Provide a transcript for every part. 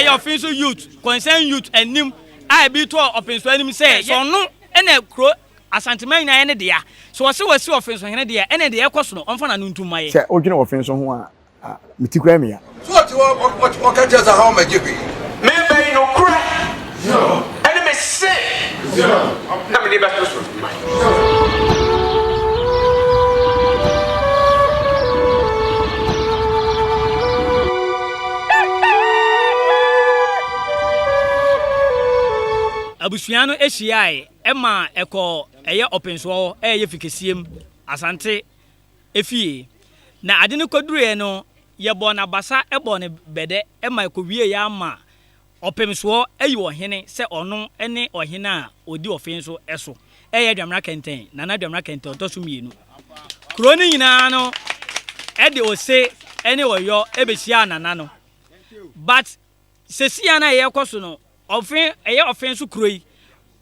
ɛyɛ Ɔfenso Youth Concern Youth anim a ebi to Ɔfenso anim sɛ sɛ ɔno na kuro Asanteman nyinaa yɛ ne dea. Sɛ ɔse wasi Ɔfenso hene deɛ ɛne deɛ ɛkɔ so no ɔmfa n'ano ntom mma yɛ. Sɛ wodwene Ɔfenso ho a, me ti koraa mia. So ɔte hɔ ɔka kyerɛ sɛ ha ɔmɛgye hwee. Mereba yi nokorɛ ɛne me se na mede bɛto so man. Abusua no hyiae ma ɛkɔɔ ɛyɛ ɔpensoɔ hɔ ɛyɛ fikesiem, Asante fie. Na ade no kɔduruiɛ no, yɛbɔɔ no abasa bɔɔ no bɛdɛ ma ɛkɔwieeɛ ara ma ɔpemsoɔ ayi ɔhene sɛ ɔno ne ɔhene a ɔdi ɔfe nso so. Ɛyɛ Dwamena Kɛntɛn, Nana Dwamena Kɛntɛn ɔtɔ so mmienu. Kuro no nyinaa no de ose ne ɔyɔ bɛhyiaa Nana no. But Seesei a na yɛrekɔ so no, ɔfe, ɛyɛ ɔfe nso kuro yi.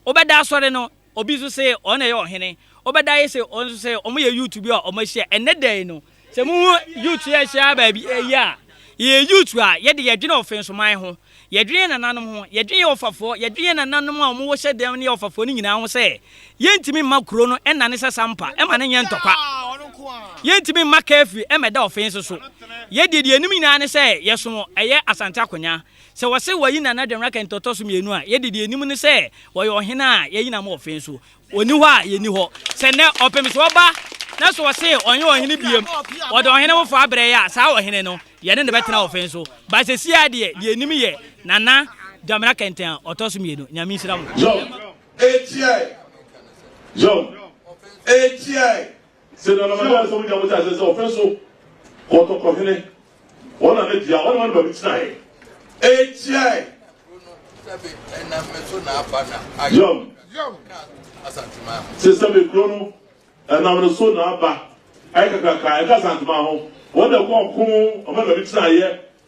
Wobɛda asɔre no, obi nso se ɔno na ɛyɛ ɔhene. Wobɛda ayɛ se ɔno nso se wɔn yɛ youth bi a wɔn ahyia. Ɛnnɛ da yi no, sɛ muhu youth yi ahyia baabi yi a, yɛyɛ youth a yɛde yɛdwene ɔfe nso man ho. Yɛdwene yɛn nananom ho, yɛdwene yɛn ɔfafoɔ, yɛdwene yɛn nananom a wɔwɔ hyɛ dɛm ne yɛn ɔfafoɔ no nyinaa ho sɛ yɛntumi mma kuro no nnane sɛ sampa mma no nyɛ ntɔkwa. Yɛntumi mma curfew mmɛda ɔfe nso so. Yɛ deɛ deɛ yɛnim nyinaa ne sɛ yɛsom ɛyɛ Asante Akonya. Sɛ wɔse wɔayi Nana Dwamena Kɛntɛ ɔtɔ so mmienu a, yɛ deɛ deɛ yɛnim ne sɛ wɔyɛ ɔhene a yɛayi no ama ɔfe nso. Ɔnni hɔ a yɛnni hɔ. Sɛ nnɛ ɔpem so ɔba na sɛ wɔse ɔnyɛ ɔhene biom, wɔde ɔhene foforɔ abrɛ yɛ a, saa ɔhene no, yɛne no bɛtena ɔfe nso. But seesei ara deɛ, deɛ yɛnim yɛ Nana Dwamena Kɛntɛn a ɔtɔ so mmienu. Nyame nhyira mo. John. John. Sɛ nananom a sɛ wonya mo kyɛ sɛ ɔfɛ so kɔtɔkɔhene wɔn na ne dea wɔn na wɔn baabi tenaeɛ. Etiae. Yam. Sɛ sɛbe kuro no ɛnam ne so na aba ayɛ kakraka ɛka Asantema ho wɔn na ɛkɔ ɔko wɔn na baabi tenaeɛ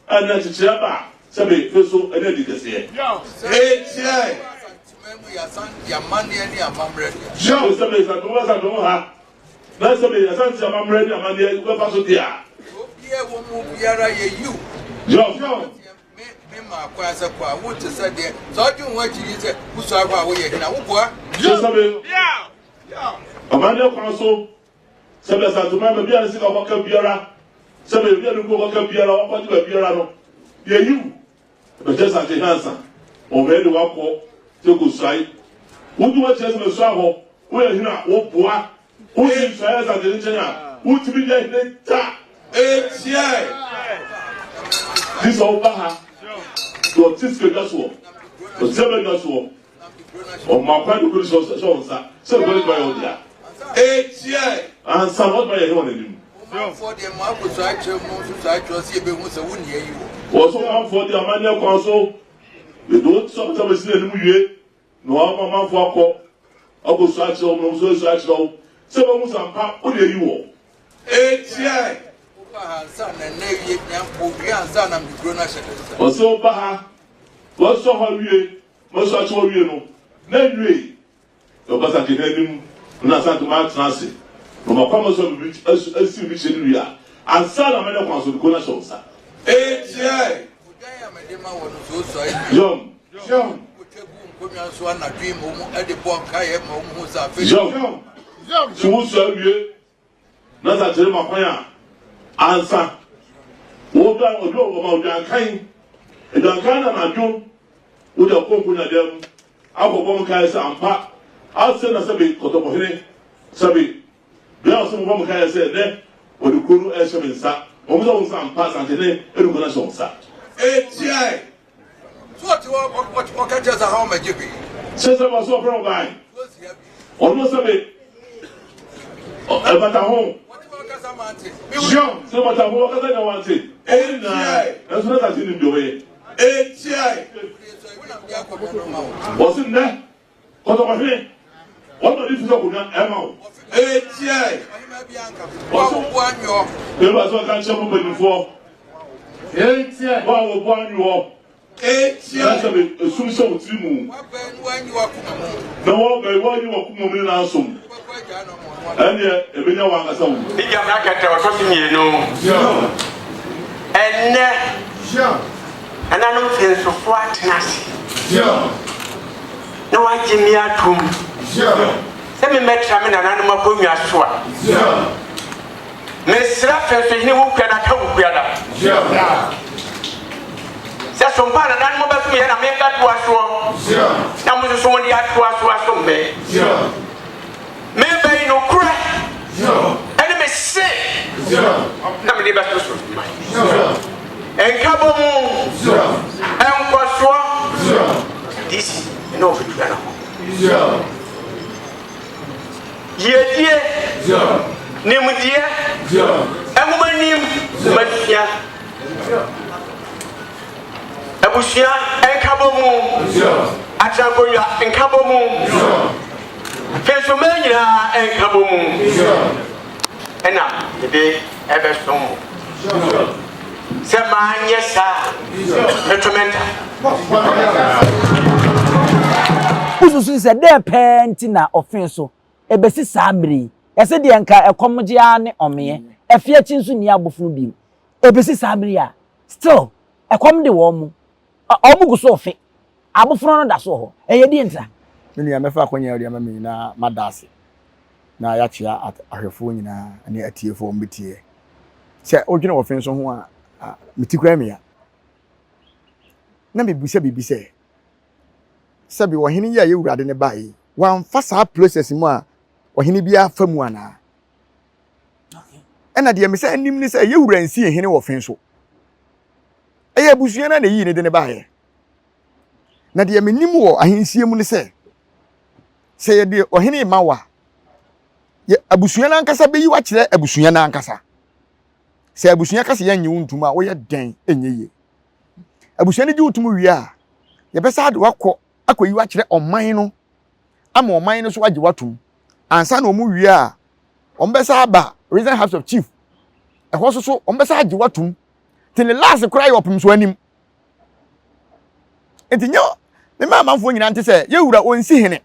ɛna nkyekyerɛ ba sɛbe fe so ɛne adi kɛseɛ. Etiae. Yam. Sɛ sɛbe Asantema Asantema ha na sɛbe Asante amammerɛ ne amanneɛ bɛfa so deɛ a. Obiara wɔ mu biara yɛ yiw. Yam. Me me maa kwan sɛ kɔ a wo te sɛ deɛ sɛ ɔgye wo ho akyinnye sɛ wosua hɔ a woyɛ hena woboa. Sɛ sɛbe amanneɛ kwan so sɛbe Asantema baabi a ne sika kɔka biara sɛbe baabi a ne kuo kɔka biara wakɔgye baabiara no yɛ yiw. Bɛkyɛ sante hansa ɔmɛ de wakɔ sɛ kɔsuae wogye wakyerɛ sɛ mesua hɔ woyɛ hene a woboa Wosi nsuae asase no nkyɛn a, wotumi yɛ hene ta. Etiae. Gye sɛ woba ha na ɔte sikadwa soɔ, ɔte abadwa soɔ, ɔma kwan de kuro no hyɛ wo nsa sɛ kuro no bɛyɛ wo dea. Etiae. Ansa na wɔtumi ayɛ hene wɔ n'anim. Ɔmanfoɔ deɛ mo akɔ saa kyerɛ mu nso saa kyerɛ sɛ yɛbɛhu sɛ wo nea yi wɔ. Wɔ so ɔmanfoɔ deɛ amanneɛ kwan so yɛde wo sɛ ɔbɛsi n'anim wie. Na wama ɔmanfo akɔ akosua akyerɛ wɔn na wɔn nso asua akyerɛ wo sɛ wɔahu sɛ ampa wode ayi wɔn. Etiae. Woba ha ansa na nnɛ awie, na owie ansa na mede kuro no ahyɛ ne nsa. Ɔsɛ woba ha, wɔasua hɔ awie, wɔasua akyerɛ hɔ awie no, na awiei na wɔba Asantehene anim na Asantehene atena ase na wɔma kwan ma sɛ biribi asi biribi kyerɛ no wie a, ansa na mɛda kwan so de kuro no ahyɛ wo nsa. Etiae. Yom. Yom. So wosua awie na sɛ akyerɛ ma kwan a ansa wodwa odwa ɔma odwankan odwankan na anadwo wode akɔ nkonyadan mu akɔbɔ nkae sɛ ampa asɛ na sɛbe kɔtɔkɔhene sɛbe Bere a ɔsomfo no kae sɛ, Nnɛ wɔde kurow no rehyɛ me nsa, wɔn sɛ wɔn nsa ampa Asantehene de kurow no ahyɛ wɔn nsa. Etiae. So ɔte hɔ ɔka kyerɛ sɛ ha ɔmɛgye hwee. Sɛ sɛ wɔsɛ ɔfrɛ wo ban. Ɔno sɛ me ɛbata ho. Sɛ bata ho ɔkasa nya wante. Ɔmo nyinaa nanso na asase nim deɛ ɔyɛ. Etiae. Wɔse nnɛ Kɔtɔkɔhene, wɔn na ɔde fi sɛ akonnwa ɛma wo. Etiae. Wɔso Ewura sɛ ɔka nkyerɛ mo mpanyinfoɔ. Etiae. Wɔn a wɔbu anwoɔ. Etiae. Na sɛ esum hyɛ wo tiri mu. Na wɔbɛn wɔanyi wakoma mu ne n'asom. Ɛnneɛ ebenya wɔn ankasa wo. Idi Amin Kɛtɛ ɔtɔ so mmienu. Ɛnnɛ. Nananom Fiensofoɔ atena ase na wɔagye me atom sɛ memmɛtra me nananom akonnwa so a, mesrɛ Fiensohene Wukuada ka Wukuada sɛ sompa a nananom bɛsom yɛ na mebɛtoa soɔ na mo nso so mode atoa so asom me. Mereba yi nokorɛ ɛne me se na mede bɛto so man. Nkabɔmu, nkɔsoɔ, DC ne ɔbɛtua no ho. Yiedie, nimdeɛ, nwomanim, masua. Abusua nkabɔmu, atenankonnwa nkabɔmu. Mfɛnsoma nyinaa nkabɔ mu na mede ɛbɛsom mo. Sɛ manyɛ saa a, mɛto me nta. Wosusu sɛ dɛn pɛɛ nti na ɔfee so ɛbɛsi saa mmerɛ yi? Yɛse deɛ nka ɛkɔm gye ara ne ɔmeɛ, ɛfe akyi nso nni abofono bio. Ɛbɛsi saa mmerɛ yi a, still ɛkɔm de wɔn mo, wɔn gu so refe. Abofono no da so wɔ hɔ. Ɛyɛ deɛ ntira? Me nua, mɛfa akwanya a wode ama me yi na mada ase na yɛakyea ahwɛfoɔ nyinaa ne atiefoɔ a wɔbɛtie. Sɛ wodwene wɔfe nso ho a, me ti koraa mmea. Na mebisa biribi sɛ, sɛbi ɔhene yi a yɛwura de ne baeɛ yi, wamfa saa process mu a ɔhene biara fa mu anaa? Ɛna deɛ mesɛ anim ne sɛ yɛwura nsi hene wɔ fe so. Ɛyɛ abusua no na ɛyii ne de ne baeɛ. Na deɛ menim wɔ ahensie mu ne sɛ, sɛ yɛde ɔhene rema wo a, yɛ abusua no ankasa bɛyi wo akyerɛ abusua no ankasa. Sɛ abusua ka sɛ yɛnnye wo ntom a, woyɛ dɛn ɛnyɛ yie. Abusua no gye wo tom wie a, yɛbɛsa de wakɔ akɔyi wo akyerɛ ɔman no ama ɔman no so agye watom. Ansa na wɔn wie a, wɔn bɛsa aba Regional House of Chief. Ɛhɔ so so wɔn bɛsa agye watom. Te ne last koraa yɛ ɔpem so anim. Nti nyɛ mema amanfoɔ nyinaa nte sɛ yɛwura ɔnsi hene.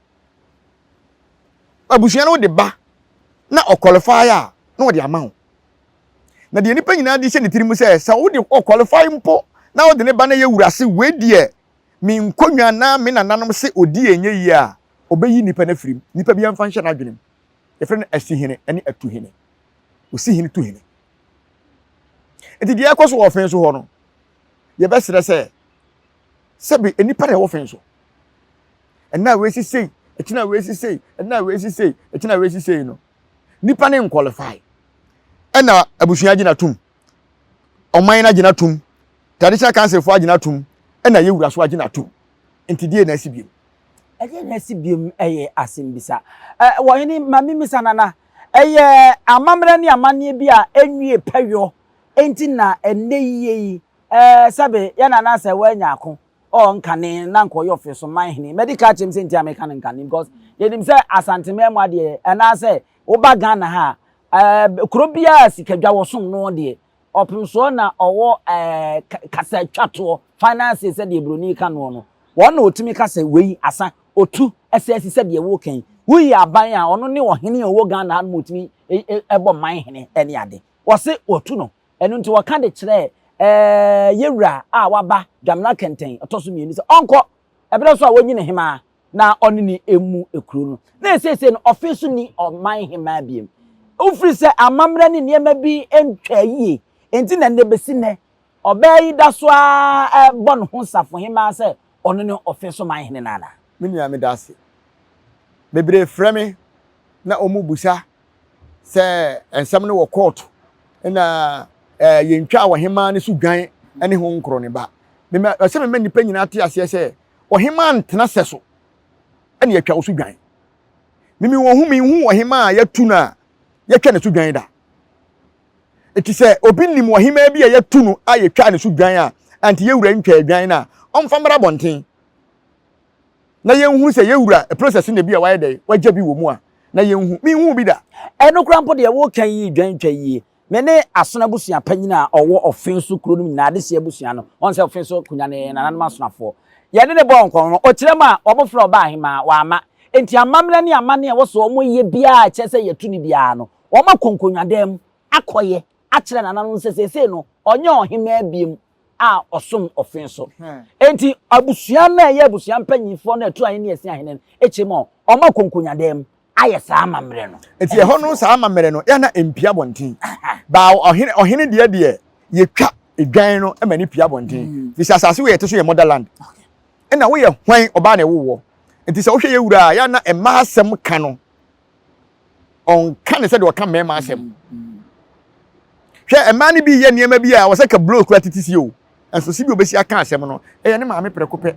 Abusua no wode ba na ɔqualify a na ɔde ama wo. Na deɛ nipa nyinaa de hyɛ ne tirim sɛ sɛ wode ɔqualify mpo na wode ne ba na yɛwura se wei deɛ me nkonnwa na me nananom se ɔdi ɛnyɛ yie a ɔbɛyi nipa no afiri mu. Nipa biara mfa nhyɛ n'adwene mu. Yɛfrɛ no asihene ne atuhene. Ɔsi tu hene. Nti deɛ ɛkɔ so wɔ ɔfen so hɔ no yɛbɛsrɛ sɛ sɛbi nnipa na ɛwɔ fɛn so ɛnna a wɔasi sei ɛkyina a wɔasi sei ɛnna a wɔasi sei ɛkyina a wɔasi sei no nipa ne nkwalifai ɛna abusua agyina tum ɔman no agyina tum traditional council fo agyina tum ɛna yɛwura so agyina tum nti deɛ na asi biem. Ɛdeɛ na asi biem ɛyɛ asɛmbisa. Ɛ wɔhene ma mimisa nana ɛyɛ amammerɛ ne amanneɛ bi a ɛnwie pɛyɔ Enti na ɛnnɛ yie yi, ɛɛ, sɛbe yɛn nana sɛ wanya ako, ɔɔ, nkane na nka ɔyɛ ɔfeso man hene. Mɛdi ka akyerɛ mu sɛ nti a meka no nkane because yɛnim sɛ Asanteman mu adeɛ anaasɛ woba Ghana ha a, ɛɛ, kuro biara a sikadwa wɔ som no deɛ, ɔpemsoɔ na ɔwɔ ɛɛ, kasa twatoɔ, final say sɛdeɛ buroni ka noɔ no. Wɔn na ɔtumi ka sɛ wei asa, ɔtu ɛsɛ asi sɛdeɛ woka yi. Woyi aban a, ɔno ne ɔhene a ɔwɔ Ghana ha no ma ɔtumi bɔ man hene ne ade. Wɔse wɔatu no, ɛno nti wɔka de kyerɛɛ ɛɛ yɛwura a waba Dwamena Kɛntɛn ɔtɔ so mmienu sɛ ɔnkɔ ɛberɛ nso a wɔnyi no hemaa na ɔne ne mmu ekuro no. Na seesei no ɔfe so nni ɔman hemaa biom. Wofiri sɛ amammerɛ ne nneɛma bi ntwaa yie nti na nnɛ bɛsi nnɛ ɔbaa yi da so ara bɔ ne ho safohemaa sɛ ɔno ne ɔfe so man hene no anaa? Me nua meda ase. Bebree frɛ me na wɔn busa sɛ nsɛm no wɔ kɔɔto na ɛɛ yɛntwa ɔhemaa no so dwan ne ho nkorɔ ne ba. Mema ɛsɛ mema nnipa nyinaa te aseɛ sɛ ɔhemaa ntena sɛ so ɛna yɛtwa wo so dwan. Mimi wɔn ho menhu ɔhemaa a yɛatu no a yɛtwa ne so dwan da. Eti sɛ obi nim ɔhemaa bi a yɛatu no a yɛtwa ne so dwan a, anti yɛwura ntwa dwan no a, ɔmfa mmra abɔnten. na yɛnhunu sɛ yɛn wura process na bi a wayɛ dɛn wagya bi wɔ mu a na yɛnhu menhuu bi da. Ɛno koraa mpo deɛ woka yi dwan twa yie. Me ne Asono abusua panyin a ɔwɔ Ɔfen so kuro no mu nyinaa adehyeɛ abusua no, wɔn sɛ Ɔfen so Konya no yɛyɛ nananom asonafoɔ. Yɛne no bɔɔ nkɔmmɔ no, ɔkyerɛ mu a wɔfrɛ ɔbaa ahemaa, wamma. Enti amammerɛ ne amanneɛ a ɛwɔ sɛ wɔyɛ biara a ɛkyerɛ sɛ yɛatu no biara no, wɔakɔ nkonnwadan mu akɔyɛ akyerɛ nananom sɛ seesei no ɔnyɛ ɔhemaa bio. a ɔsom ɔfe so. Enti abusua no a ɛyɛ abusua mpanyinfoɔ no a ɛtu ahene ne ɛsi ahene no kyerɛ mu a wɔn akɔ nkonyadan mu ayɛ saa amammerɛ no. Enti ɛhɔ no saa amammerɛ no yɛ na ɛmpia abɔnten. Baa ɔhene ɔhene deɛ deɛ yɛtwa edwan no ma ne pia abɔnten. Mm. Fi sɛ asase wɔ yɛte so yɛ motherland. Ɛna woyɛ hwan ɔbaa na ɛwo wɔ. Nti sɛ wohwɛ yɛ wura a yɛ na mmaa asɛm ka no ɔnka ne sɛdeɛ ɔka mmarima asɛm. Mm, mm. Hwɛ mmaa no bi yɛ nneɛma bi a wɔsɛ ka blow kura titi si o. Nso si bi obesi aka asɛm no ɛyɛ ne maame prɛko pɛ.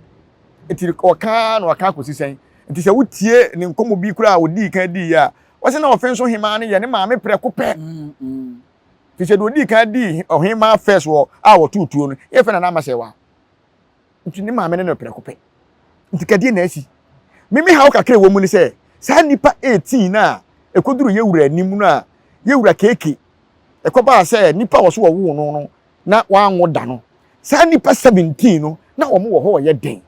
Nti ɔka na ɔka akɔsi sɛn. Nti sɛ wotie ne nkɔmmɔ bi koraa a ɔdii kan dii a, wɔsɛ na ɔfe nso hemaa no yɛ ne maame prɛko pɛ. Fi sɛ deɛ ɔdii kan dii ɔhemaa first wɔ a wɔtoo tuo no, yɛfɛ Nana Ama Sɛwa. Nti ne maame ne no prɛko pɛ. Nti kadeɛ na asi. Mimi haw kakra ɛwɔ mu ne sɛ, saa nnipa 18 no a ɛkɔduru yɛwura anim no a, yɛwura keeke, ɛkɔbaa sɛ nnipa a wɔso wɔwoo no no na wɔanwo da no, saa nnipa 17 no na wɔn wɔ hɔ wɔyɛ den.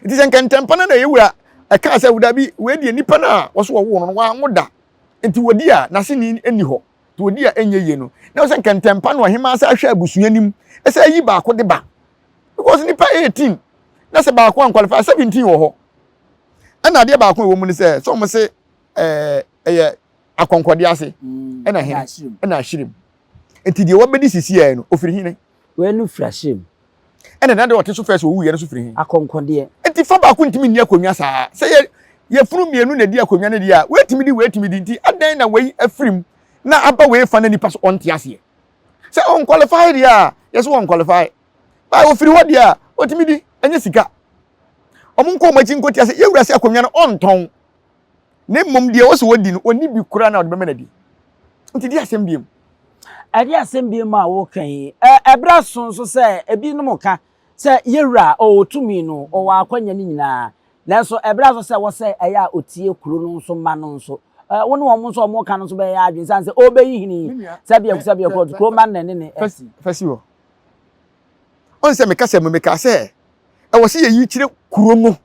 Nti sɛ nkɛntɛmpa no na yɛwura ɛkaa sɛ dabi wei deɛ nnipa no a wɔso wɔwoo no no wɔanwo da nti wɔdi a n'aseni nni hɔ nti wɔdi a ɛnyɛ yie no na sɛ nkɛntɛmpa no ɔhemaa sɛ ahwɛ abusua nim ɛsɛ ayi baako de ba because nipa 18 na sɛ baako ankwalify 17 wɔ hɔ ɛna adeɛ baako ɛwɔ mu ne sɛ sɛ wɔn se ɛɛ ɛyɛ akɔnkɔde ase mm, ɛna hene ɛna ahyirim nti deɛ wɔbɛdi sisi yɛ no ofiri hene. Wei no firi ahyirim. Ɛna na deɛ ɔte so fɛ sɛ owu yɛ no so firi he. Akɔnkɔdeɛ. Nti fa baako ntumi nni akonnwa saa sɛ yɛ yɛfunu mmienu na ɛdi akonnwa no deɛ a wei tumi di wei tumi di nti adɛn na wei afirim na aba wei fa na nipa so ɔnte aseɛ sɛ ɔnkwalify deɛ a yɛsɛ wɔnkwalify baa ofiri hɔ deɛ a ɔtumi di ɛnyɛ sika ɔmo nkɔ ɔmo akyi nkɔti ase yɛwura sɛ akonnwa no ɔntɔn na mmom deɛ ɔsɛ ɔdi no ɔnni bi koraa na ɔde bɛma no adi nti di asɛm biom. Ɛde asɛm biom a woka yi, ɛberɛ aso nso sɛ ebinom ka sɛ yɛwura ɔwɔ tumi no, ɔwɔ akwanya no nyinaa, nanso ɛberɛ aso sɛ wɔsɛ ɛyɛ a ɔtie kuro no nso mma no nso. Wo ne wɔn nso a wɔka no nso bɛyɛ adwene sane sɛ ɔrebɛyi hene yi, sɛdeɛ sɛdeɛ kɔ kuro mma no na ɛne ne asi. Fa si hɔ. Ɔn sɛ meka sɛ mekaa sɛ ɛwɔ sɛ yɛyi kyerɛ kuro no.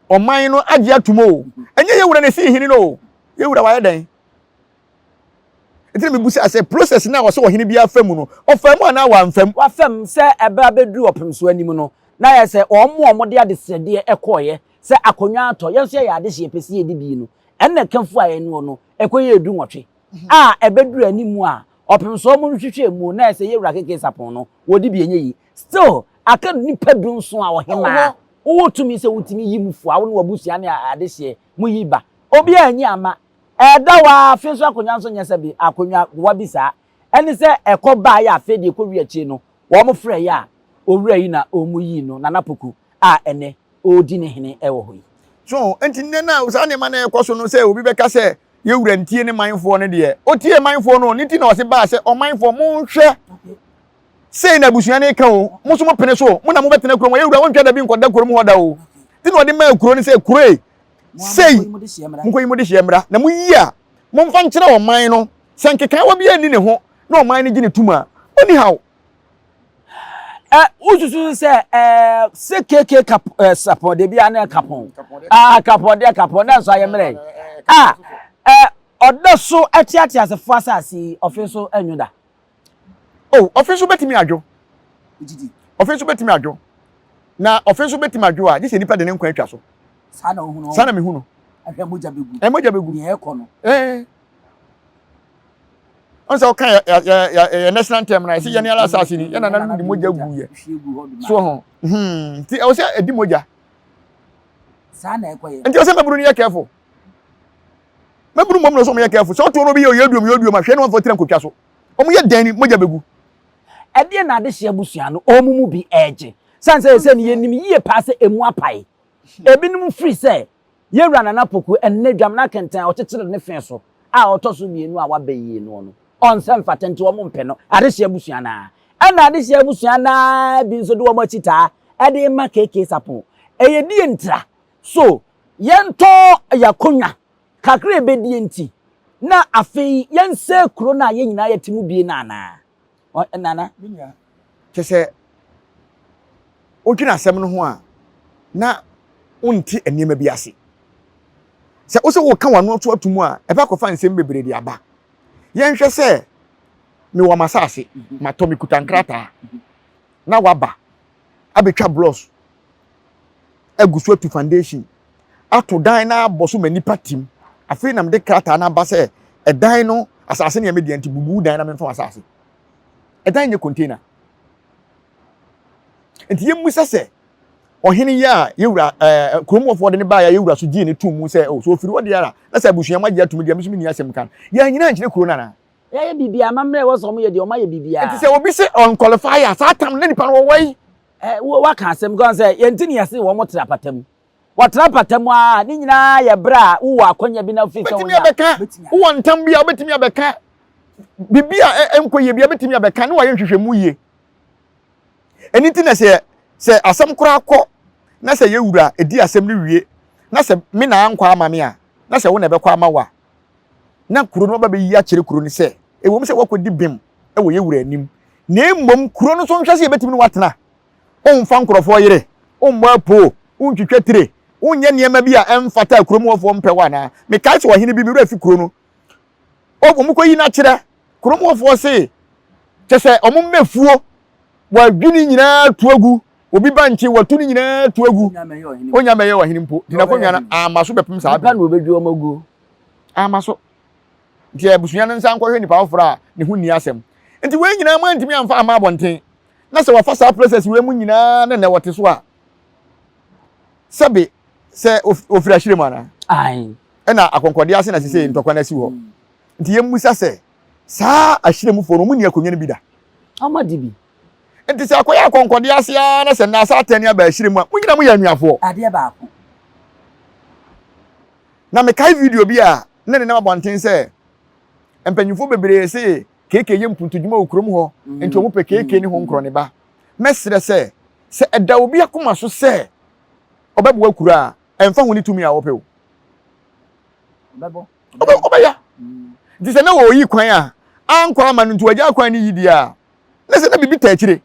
Ɔman no agye atum o. Ɛnyɛ yɛ wura na esi hene no o. Yɛ wura wayɛ dɛn? Nti na mebu sɛ asɛ process no a wɔsɛ ɔhene biara fa mu no, ɔfaa mu anaa wamfa mu? Wafa mu sɛ ɛberɛ abɛduru ɔpemsoɔ anim no, na ayɛ sɛ wɔn a wɔde adesrɛdeɛ kɔeɛ sɛ akonnwa atɔ, yɛn nso yɛyɛ adehyeɛ yɛpɛ sɛ yɛdi bi no, ɛnna ɛka fuaeɛ noɔ no, ɛkɔyɛɛ dunwɔtwe a ɛbɛduru anim a ɔpemsoɔ mu nhwehwɛɛ mu na ayɛ sɛ yɛwura KK Sarpong no, wɔdi bi ɛnyɛ yi. Still, aka nnipa dunson a ɔhemaa wowɔ tumi sɛ wotumi yi mu fua, wo ne w'abusua ne adehyeɛ mo yi ba. Obiara anyi amma. Ɛda hɔ ara, afei nso akonnwa nso nyɛ sɛ bi akonnwa wa bi saa. Ɛne sɛ ɛkɔ baeɛ a afei deɛ ɛkɔwie akyire no, wɔn frɛeɛ a owura yi na wɔn yii no, Nana Poku, a ɛnnɛ ɔredi ne hene wɔ hɔ yi. So enti nnɛ no a saa nneɛma no rekɔ so no sɛ obi bɛka sɛ yɛn wura ntie ne manfoɔ no deɛ, ɔtie manfoɔ no, ne nti na ɔse baa sɛ ɔmanfoɔ monhwɛ Sei na abusua no reka o, mo nso mopene so, mo na mobɛtena kurom hɔ, yɛn wura wontwa da bi nkɔda kurom hɔ da o. Nti na ɔde maa kuro no sɛ, kuro e, sei, monkɔyi mo dehyeɛ mmra, na moyi a, momfa nkyerɛ ɔman no, sɛ nkekaawa biara nni ne ho na ɔman no gye no tom a, ɔnni haw. Ɛ wosusu sɛ ɛ sɛ keke kap ɛ sapɔn de bi a na kapɔn a kapɔn deɛ kapɔn na nso ayɛ mmerɛ a ɛ ɔda so ɛte ateasefo asase yi ɔfe nso ɛnwo da. Oh, ɔfe nso bɛtumi adwo. Ɔfe nso bɛtumi adwo. Na ɔfe nso bɛtumi adwo a, gye sɛ nipa de ne nkwa atwa so. Saa na wohu no. Saa na mehu no. Ɛhwɛ mogya bɛgu. Ɛ mogya bɛgu. Nea ɛkɔ no. Ɛɛ. Ɔn sɛ ɔka yɛ yɛ yɛ yɛ national anthem na yɛsɛ yɛne ala asase ni yɛn nananom de mogya gu yɛ. So ho. Hmm. Nti ɛwɔ sɛ ɛdi mogya. Saa na ɛkɔ yɛ. Nti ɛwɔ sɛ mɛburu no yɛ careful. Mɛburu mmom na ɔsɛ ɔmo yɛ careful. Sɛ ɔtoɔ no obi yɛ oyɛ duom yɛ duom a hwɛ ne wɔn fɔ tira nkotwa so. Wɔn yɛ dɛn ni mogya bɛgu. Ɛdeɛn na adehyeɛ abusua no wɔn mu bi regye? Sane sɛ seesei no yɛnim yie paa sɛ ɛmu apae. Ebinom firi sɛ Yɛn Wura Nana Poku ɛnnɛ Dwamena kɛntɛn a ɔkyekyere ne fe so a ɔtɔ so mmienu a waba yie noɔ no, ɔnsɛ mfata nti wɔn mpɛ no. Adehyeɛ abusua no ara. Ɛna adehyeɛ abusua no ara bi nso de wɔn akyi taa de rema KK Sarpong. Ɛyɛ die ntira. So yɛntɔn yɛn akonnwa Kakra a ebedie nti, na afei yɛnsɛe kuro no a yɛn nyinaa yɛte mu bie no anaa? Ɔ, Nana. Me nua, kyɛ sɛ wodwene asɛm no ho a, na wonte nneɛma bi ase. Sɛ wosɛ woka w'ano ato ato mu a, ɛbɛ akɔfa nsɛm bebree de aba. Yɛnhwɛ sɛ Mewɔ m'asase, matɔ, mekuta nkrataa, na waba abɛtwa blocks agu so atu foundation ato dan no abɔ so ma nnipa tim. Afei na mede krataa no aba sɛ ɛdan no asase no yɛ me deɛ nti bubu dan na memfa w'asase. Ɛdan nyɛ container. Nti yɛmmisa sɛ ɔhene yi a yɛwura ɛɛ kurom hɔfoɔ de ne baeɛ a yɛwura so gyee ne tom mu sɛ oh, so ofiri hɔ deɛ ara na sɛ abusua mu agye atum deɛ me nso menni asɛm ka no. Yɛanyina ankyerɛ kuro no anaa? Yɛayɛ biribiara, amammerɛ a ɛwɔ sɛ wɔyɛ deɛ wɔayɛ biribiara. Nti sɛ obi se ɔnqualify a, saa tam no na nipa no wɔwɔ yi. Ɛ, wo, waka asɛm kwan sɛ yɛn nti na yɛse wɔn tra apata mu. Wɔtra apata mu ara, ne nyinaa yɛ berɛ a wowɔ akwanya bi na wofiri sɛ Wobɛtumi wonya. abɛka, wowɔ ntam bi a wobɛtumi abɛka, biribi a ɛnkɔ yie bi a wobɛtumi abɛka ne wayɛ nhwehwɛmu yie. Ɛno nti na sɛ sɛ asɛm koraa kɔ na sɛ yɛwura ɛdi asɛm no wie na sɛ me na ankɔ ama me a na sɛ wo na ɛbɛkɔ ama wo a na kuro no aba bɛyi akyerɛ kuro no sɛ ɛwom sɛ woakɔdi bem wɔ yɛ wura anim na mmom kuro no nso nhwɛ sɛ yɛbɛtumi ne woatena. Womfa nkurɔfoɔ yere, wommɔ apoo, wontwitwa tire, wonyɛ nneɛma bi a ɛmfata a kurom hɔfoɔ mpɛ wo anaa. Mekae sɛ ɔhene bi, me werɛ afi kuro no, wɔkɔyi no akyerɛ kurom hɔfoɔ se kyɛ sɛ wɔn mmɛfuo wɔadwi ne nyinaa tu agu, obi ba nkye wɔatu ne nyinaa tu agu, ɔnya mmɛyɛ ɔhene mpo, nti n'akonnwa no amma so bɛpem saa bere. Nipa na wɔbɛdwi wɔn agu. Amma so. Nti abusua no nsa nkɔhwɛ nipa foforɔ a ne ho nni asɛm. Nti wei nyinaa moantumi amfa amma abɔnten. Na sɛ wɔfa saa process wei mu nyinaa na nnɛ wɔte so a, sɛbe sɛ ofiri ahyire mu anaa? Ae. Ɛna akɔnkɔdeɛ ase na sesei ntɔkwa no asi hɔ. Nti yɛmmisa sɛ, saa ahyire mufoɔ no, wɔn nni akonnwa no bi da? Wɔn adi bi. Nti sɛ akɔyɛ akɔnkɔdeɛ ase ara na sɛ nnɛ asa atɛn aba ahyire mu a, mo nyinaa moyɛ anuafoɔ. Adeɛ baako. Na mekae video bi a na nenam abɔnten sɛ mpanyimfoɔ bebree se KK yɛ mpuntudwuma wɔ kurom hɔ nti wɔn pɛ KK ne ho nkorɔneba. Mɛsrɛ sɛ, sɛ ɛda obi akoma so sɛ ɔbɛboa kuro a, ɛmfa ho ne tumi a ɔpɛ o. Ɔbɛyɛ. Nti sɛ na wɔyi kwan a ankɔ ama no nti wɔagya kwan no yi deɛ a, na sɛ na biribi ta akyire.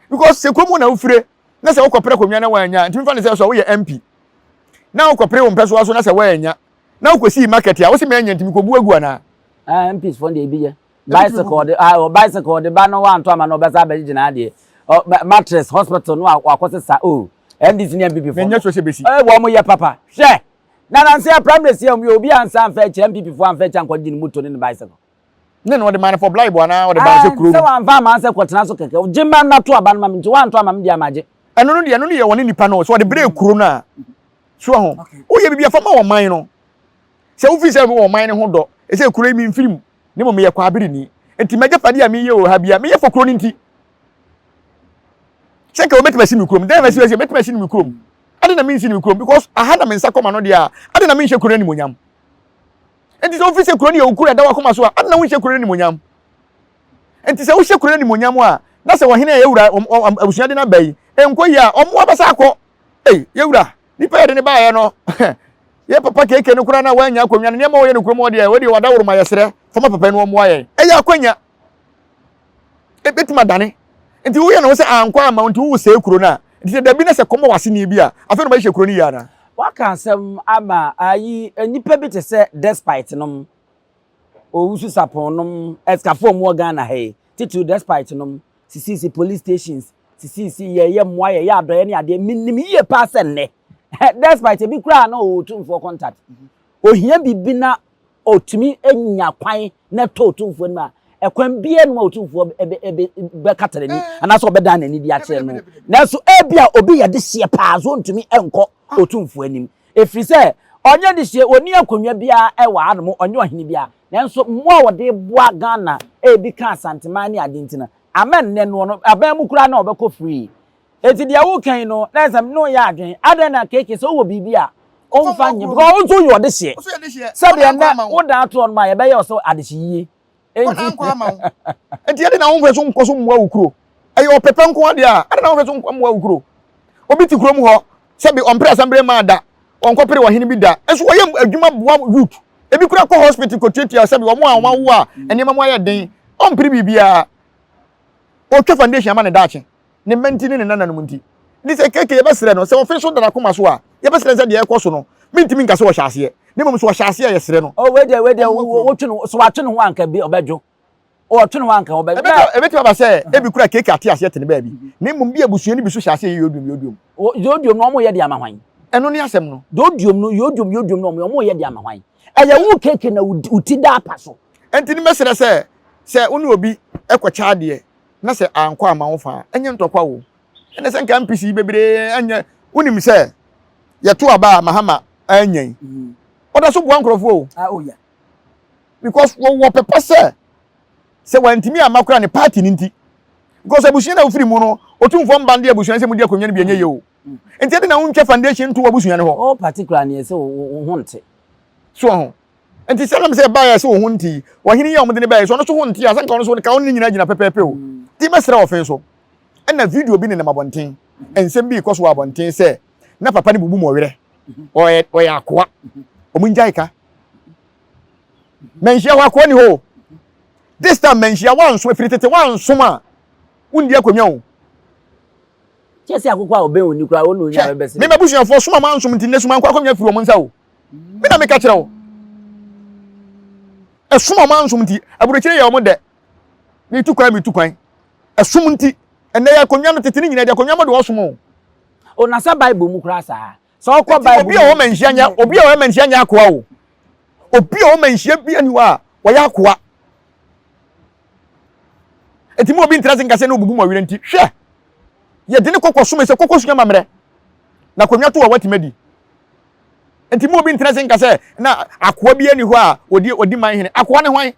Because sɛ kurom hɔ na wofire na sɛ wokɔpere akonnwa na woannya nti mefa no sɛ sɛ woyɛ MP na wokɔpere wo mpɛsoa so na sɛ woannya na wokɔsii market a wose manya nti mekɔbu agu anaa? Ah, MPs fo deɛ ebi yɛ bicycle ɔde ah bicycle ɔde ba no wanto ama no ɔbɛsa abɛgyegye n'adeɛ ɔ mattress hospital no wakɔ sesa o NDC ne NPP fo menyɛ sure sɛ bɛsi eh wɔn yɛ papa hwɛ na nansi a primary si a wɔn yɛ obi ansa anfa akyire NPP fo anfa akyire ankɔgye ne moto ne ne bicycle. Ne na ɔde maa no for blibe anaa ɔde baa sɛ kuro no. Sɛ wamfa ama sɛ kɔtena so kɛkɛ gye ma na to aba no ma me nti wanto ama me deɛ magye. Ɛno no deɛ ɛno no yɛ wɔne nipa no sɛ ɔde brɛ kuro no a so ho woyɛ biribi afa ma ɔman no sɛ wofi sɛ wɔ ɔman no ho dɔ ɛsɛ kuro yi memfiri mu ne mmom meyɛ kwabereni nti m'agyapadeɛ a meyɛ wɔ ha bia meyɛ fɔ kuro no nti sɛ nka wɔbɛtumi asi me kurom dɛn na asi mɛtumi asi no me kurom ade na mensi no me kurom because aha na me nsa kɔma no deɛ a ade na menhyɛ kuro no animonyam Enti sɛ wofi sɛ kuro no yɛ wo kuro a ɛda w'akoma so a, adɛn na wonhyɛ kuro no animuonyam? Enti sɛ wohyɛ kuro no animuonyam a, na sɛ ɔhene a yɛwura abusua de no aba yi, ɛnkɔ yie a, ɔmmoa bɛsa akɔ. Ei, yɛwura, nipa yɛde ne baeɛ no, yɛ papa keke no koraa na wannya akonnwa no, nneɛma ɔyɛ no kurom hɔ deɛ, wei deɛ wadaworo ma yɛsrɛ, fa ma papa yi na ɔmmoa yɛn. Ɛyɛ akwanya. Ɛbɛtumi adane. Nti woyɛ ne ho sɛ ankɔ amma wo nti wosɛe kuro no a, nti sɛ dabi na sɛ kɔm wɔ w'aseni bi a, afei na ɔbɛhyehyɛ kuro no yie anaa? Waka asɛm ama ayi nnipa bi te sɛ Despite nom, Owusu Sarpong nom, asikafo a wɔwɔ Ghana ha yi, titiriw Despite nom, sisisi police stations, sisisi yɛyɛ mmoa, yɛyɛ adɔeɛ ne adeɛ. Menim yie paa sɛ nnɛ, Despite ebi koraa na ɔwɔ Otumfoɔ contact. Ohia biribi na ɔtumi nya kwan na ɛtɔ Otumfoɔ anim a, ɛkwan biara nni hɔ a Otumfoɔ bɛkata n'ani anaasɛ ɔbɛdan n'ani de akyerɛ no. Nanso ebia obi yɛ dehyeɛ paa so ɔntumi nkɔ Otumfoɔ anim. Ɛfiri sɛ ɔnyɛ dehyeɛ, ɔnni akonnwa biara wɔ hanom, ɔnyɛ ɔhene biara. Nanso mmoa a wɔde boa Ghana ebi ka Asanteman ne ade nti no, ama nnɛ no ɔno aban mu koraa na ɔbɛkɔ free. Enti deɛ woka yi no, na ɛsɛ me ne wo yɛ adwene. Adɛn na KK sɛ wowɔ biribi a womfa nyɛ? Because wo nso woyɛ ɔdehyeɛ. Sɛdeɛ nnɛ wodan ato hɔ nom a yɛbɛyɛ wo sɛ adehyeyie. Enti. Enti adɛn na womfa so nkɔ so mmoa wo kuro? Ɛyɛ ɔpɛpɛ nko ara deɛ a, adɛn na womfa so nkɔ mmoa wo kuro? Obi te kurom hɔ, sɛbe ɔmpere asɛmbere mmaa da, ɔnkɔpere ɔhene bi da, nso ɔyɛ adwuma boa youth. Ebi koraa kɔ hospital kɔtuatua sɛbe wɔn a wɔawo a nneɛma mu ayɛ den, ɔmpere biribiara. Ɔtwa foundation ama ne daakye. ne mma nti ne ne nananom nti. Nti sɛ KK yɛbɛsrɛ no sɛ ɔfe so da n'akoma so a, yɛbɛsrɛ no sɛ deɛ ɛrekɔ so no, mentumi nka sɛ ɔhyɛ aseɛ, na mmom sɛ ɔhyɛ aseɛ a yɛsrɛ no. Oh, wei deɛ, wei deɛ, wotwe no, sɛ watwe ne ho anka bi ɔbɛdwo. Ɔtwe ne ho anka ɔbɛ. Ebetumi aba sɛ ebi kura keke ate aseɛ te ne baabi. Na mmom bi abusua no bi so hyɛ aseɛ yɛ yodiom yodiom. Yodiom no wɔn yɛ de ama hwan? Ɛno ne asɛm no. Yodiom no yodiom yodiom no wɔn yɛ de ama hwan? Ɛyɛ wo keke na wo ti da apa so. Ɛnti no mɛsrɛ sɛ sɛ wo ne obi kɔkyɛ adeɛ na sɛ ankɔ amma wo fa a, ɛnyɛ ntɔkwa o. Ɛnɛ sɛ nka MPs yi bebree anyɛ wonim sɛ yɛto aba a Mahama anya yi. Ɔda so boa nkurɔfoɔ o. Ah, oh yeah. Because wɔwɔ pɛpɛ sɛ sɛ wantumi amma koraa ne party no nti. Because abusua na wofiri mu no, otumfoɔ mba de abusua no sɛ mudi akonnwa no bi ɛnyɛ yie o. Nti ɛde na wontwa foundation nto w'abusua no hɔ. Oh, particular ne ɛsɛ wo ho nte. So ho. Nti sɛ nam sɛ ɛbaeɛ sɛ wo ho nte yi, ɔhene yi a wɔde no baeɛ so ɔno nso ho nte a, sɛ nka ɔno nso ka wo ne nyinaa gyina pɛpɛɛpɛ o. Nti mɛsrɛ ɔfe nso. Ɛna video bi nenam abɔnten, nsɛm bi rekɔ so wɔ abɔnten sɛ na papa no bubu mɔwerɛ, ɔyɛ ɔyɛ akoa. Wɔn ngyae ka. Manhyia hɔ akoa ni hɔ o. This time manhyia wansom, efiri tete wansom a, wondi akonnwa o. Kyɛ sɛ akokɔ a ɔbɛn oni koraa ɔna onya bɛbɛsere. Me m'abusuafoɔ som a mansom nti nnɛ suma nkɔ akonnwa firi wɔn nsa o. Me na meka kyerɛ wo. Ɛsom a mansom nti aburokyire yɛ wɔn dɛ. Metu kwan metu kwan. Ɛsom nti ɛnnɛ yɛ akonnwa no tete no nyinaa de akonnwa mo de ɔsom o. O na sɛ Bible mu koraa saa. Sɛ ɔkɔ Bible obi a ɔwɔ manhyia nyɛ obi a ɔwɔ manhyia nyɛ akoa o. Obi a ɔwɔ manhyia bi ani hɔ a wɔyɛ akoa. Eti mu obi ntra se nka sɛ na obubu mu awerɛ nti hwɛ yɛde ne kɔkɔ som sɛ kɔkɔ sua mammerɛ na akonnwa to a watumi adi. Nti mu obi ntra se nka sɛ na akoa bi ani hɔ a ɔdi ɔdi man hene. Akoa ne hwan?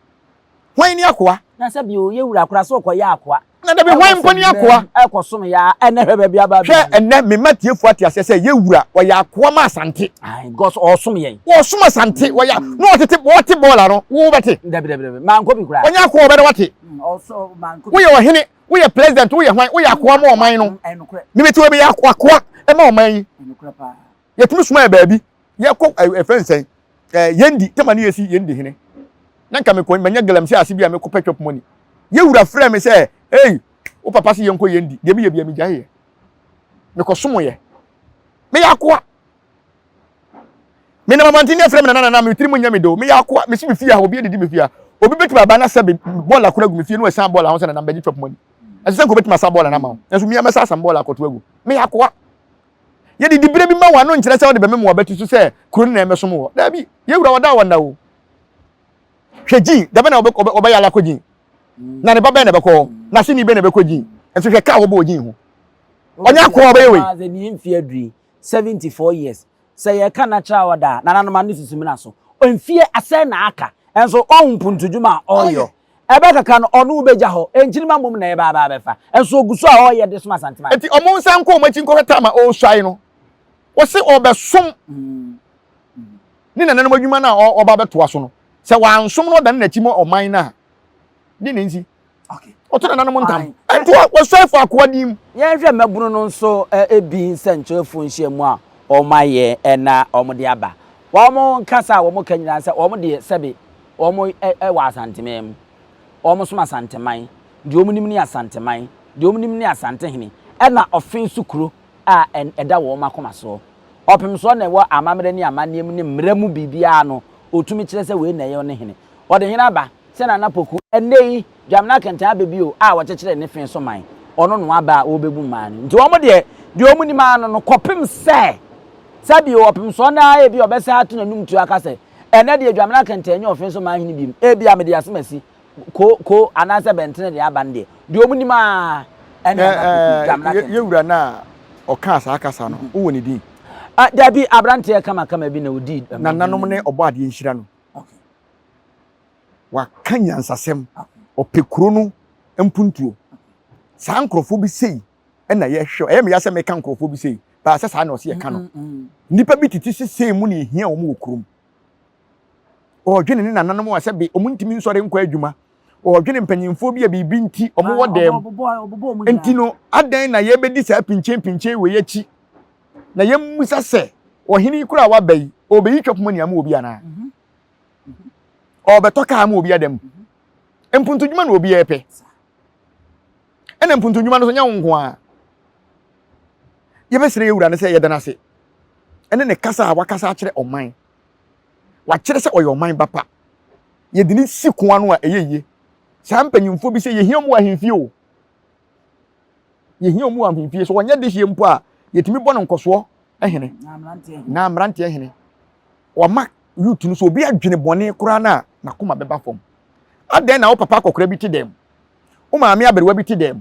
Hwan ni akoa? Na sɛ bio, yɛ wura koraa sɛ ɔkɔyɛ akoa. Na dabi, hwan mpo ni akoa? Ɛkɔsom ya, ɛnɛ hwɛ baabi aba abɛduru. Hwɛ, ɛnɛ mema tiefo ate aseɛ sɛ yɛ wura, ɔyɛ akoa ma Asante. Ae, because ɔɔsom yɛn. Ɔɔsom Asante, ɔyɛ, na ɔtete, ɔɔte bɔɔla no, wo bɛte. Dabi, dabi, dabi, mankɔ bi koraa. Ɔnyɛ akoa ɔbɛda wate. Ɔsɔ, mankɔ bi. Woyɛ ɔhene, woyɛ president, woyɛ hwan, woyɛ akoa ma ɔman no. Ɛnokorɛ. Meme te hɔ meyɛ akoa ma ɔman yi. Ɛnokorɛ paa. Yɛtumi soma yɛ baabi, yɛkɔ ɛfɛ nsɛn, ɛɛ yɛndi, tɛma ne yɛsi yɛndi hene. Na nka mekɔ manya galamsey ase bi a mekɔ pɛ chop money. Yɛ wura frɛ me sɛ, ei, wo papa se yɛnkɔ yɛndi, deɛ meyɛ bia megyae yɛ. Mekɔ som yɛ. Meyɛ akoa. Menam abɔnten ne frɛ me nana nana, me tiri mu nyɛ me do. Meyɛ akoa, mesi me fie ha, obi adidi me fie ha. Obi bɛtumi aba na sɛ bɔɔla kora gu me fie na wasan bɔɔla ho sɛ nana mbɛgye chop money. Ɛsɛ sɛ nka obɛtumi asa bɔɔla no ama wo. Nanso mia mɛsa asam bɔɔla akɔto agu. Meyɛ akoa. Yɛde diberɛ bi ma wɔn ano nkyerɛ sɛ wɔde bɛmem wɔn abati so sɛ kuro no na ɛmɛsom wɔ. Daabi, yɛn wura wɔda wɔn da o. Hwɛ gyin, dabɛ na wɔbɛyɛ ala kɔ gyin. Na ne ba bɛn na ɛbɛkɔ hɔ, na aseni bɛn na ɛbɛkɔ gyin. Nso hwɛ kaa wɔbɔ wɔ gyin ho. Ɔnyɛ akoa ɔbɛyɛ wei. Sɛ ne mfeɛ aduru 74 years, sɛ yɛka natural order a, nananom ano susu mena so. Mfeɛ asɛn na aka, nso ɔnhu mpuntudwuma a ɔreyɔ. Ɛbɛ kakra no, ɔno wobɛgya hɔ, nkyirimma mmom na ɛreba aba abɛfa. Nso ɔgu so a ɔreyɛ de som Asanteman. Enti ɔmo nsan nkɔ ɔmo akyi nkɔhwɛ time a ɔresuae no. Ɔse ɔrebɛsom ne nananom adwuma no a ɔba abɛtoa so no. Sɛ wansom na ɔdane n'akyi ma ɔman no a, deɛ na ɛnsi? Ɔto nananom ntam. Ɛnti wasuae fa akoa din mu. Yɛnhwɛ mmabunu no nso bi nsɛnkyerɛwfoɔ nhyiamu a wɔayɛ na wɔde aba. Wɔn kasa a wɔka nyinaa sɛ wɔn deɛ sɛbe Wɔn wɔ Asanteman mu. Wɔn som Asanteman. Deɛ wɔn nim ne Asanteman. Deɛ wɔn nim ne Asantehene. Ɛna ɔfe nso kuro a ɛda wɔn akoma soɔ. Ɔpem soɔ na ɛwɔ amammerɛ ne amanneɛ mu ne mmara mu biribiara no, ɔtumi kyerɛ sɛ wei na ɛyɛ ɔne hene. Ɔde hene aba sɛ Nana Poku. Ɛnnɛ yi, Dwamena Kɛntɛn aba bio a wɔkyekyeree ne fe so man. Ɔno na waba a ɔrebɛbu mmaa no. Nti wɔn deɛ, deɛ wɔn nim ara no no, kɔpem sɛ, sɛbio ɔpem soɔ no ara ebia ɔbɛsan ato n'anum tuo aka sɛ, Ɛnnɛ deɛ Dwamena Kɛntɛn nyɛ ɔfe so man hene biom. Ebia mede asem asi ko ko anaasɛ bɛntene deɛ aba no deɛ, deɛ wɔn nim ara ɛne Nana Poku, Dwamena Kɛntɛn. Yɛ wura no a ɔkaa saa kasa no, wowɔ ne din? Dabi, aberanteɛ kamakama bi na ɔdii. Nananom ne Ɔbɔadeɛ nhyira no. Waka nyansasɛm. Ɔpɛ kuro no mpuntuo. Saa nkurɔfoɔ bi sei na yɛhwɛ. Ɛyɛ me ya sɛ meka nkurɔfoɔ bi sei, baa sɛ saa na ɔsɛ yɛka no. Nnipa bi tete sesei mu na ehia wɔn wɔ kurom. Ɔredwene ne nananom a sɛ be wɔn ntumi nsɔre nkɔ adwuma. Ɔredwene mpanyinfoɔ bi a biribi nti wɔn wɔ dɛm. Nti no, adɛn na yɛbɛdi saa pinkyen pinkyen wei akyi? Na yɛmmisa sɛ, ɔhene yi koraa a waba yi, ɔrebɛyi twapoma ni ama obi anaa? Ɔrebɛtɔ kaa ama obi ada mu. Mpuntudwuma na obiara pɛ. Ɛna mpuntudwuma no so nyɛ wo nko ara. Yɛbɛsrɛ yɛ wura no sɛ yɛda no ase ɛne ne kasa a wakasa akyerɛ ɔman. Wakyerɛ sɛ ɔyɛ ɔman ba pa. Yɛde ne si ko ano a ɛyɛ yie. Saa mpanyimfoɔ bi sɛ yɛhia wɔn wɔ ahemfie o. Yɛhia wɔn wɔ ahemfie. So wɔnyɛ dehyeɛ mpo a, yɛtumi bɔ no nkɔsoɔ hene. Na mmeranteɛ hene. Wɔma youth no so obi adwene bɔne koraa no a, n'akoma bɛba fam. Adɛn na wo papa akɔkora bi te dɛm? Wo maame aberewa bi te dɛm?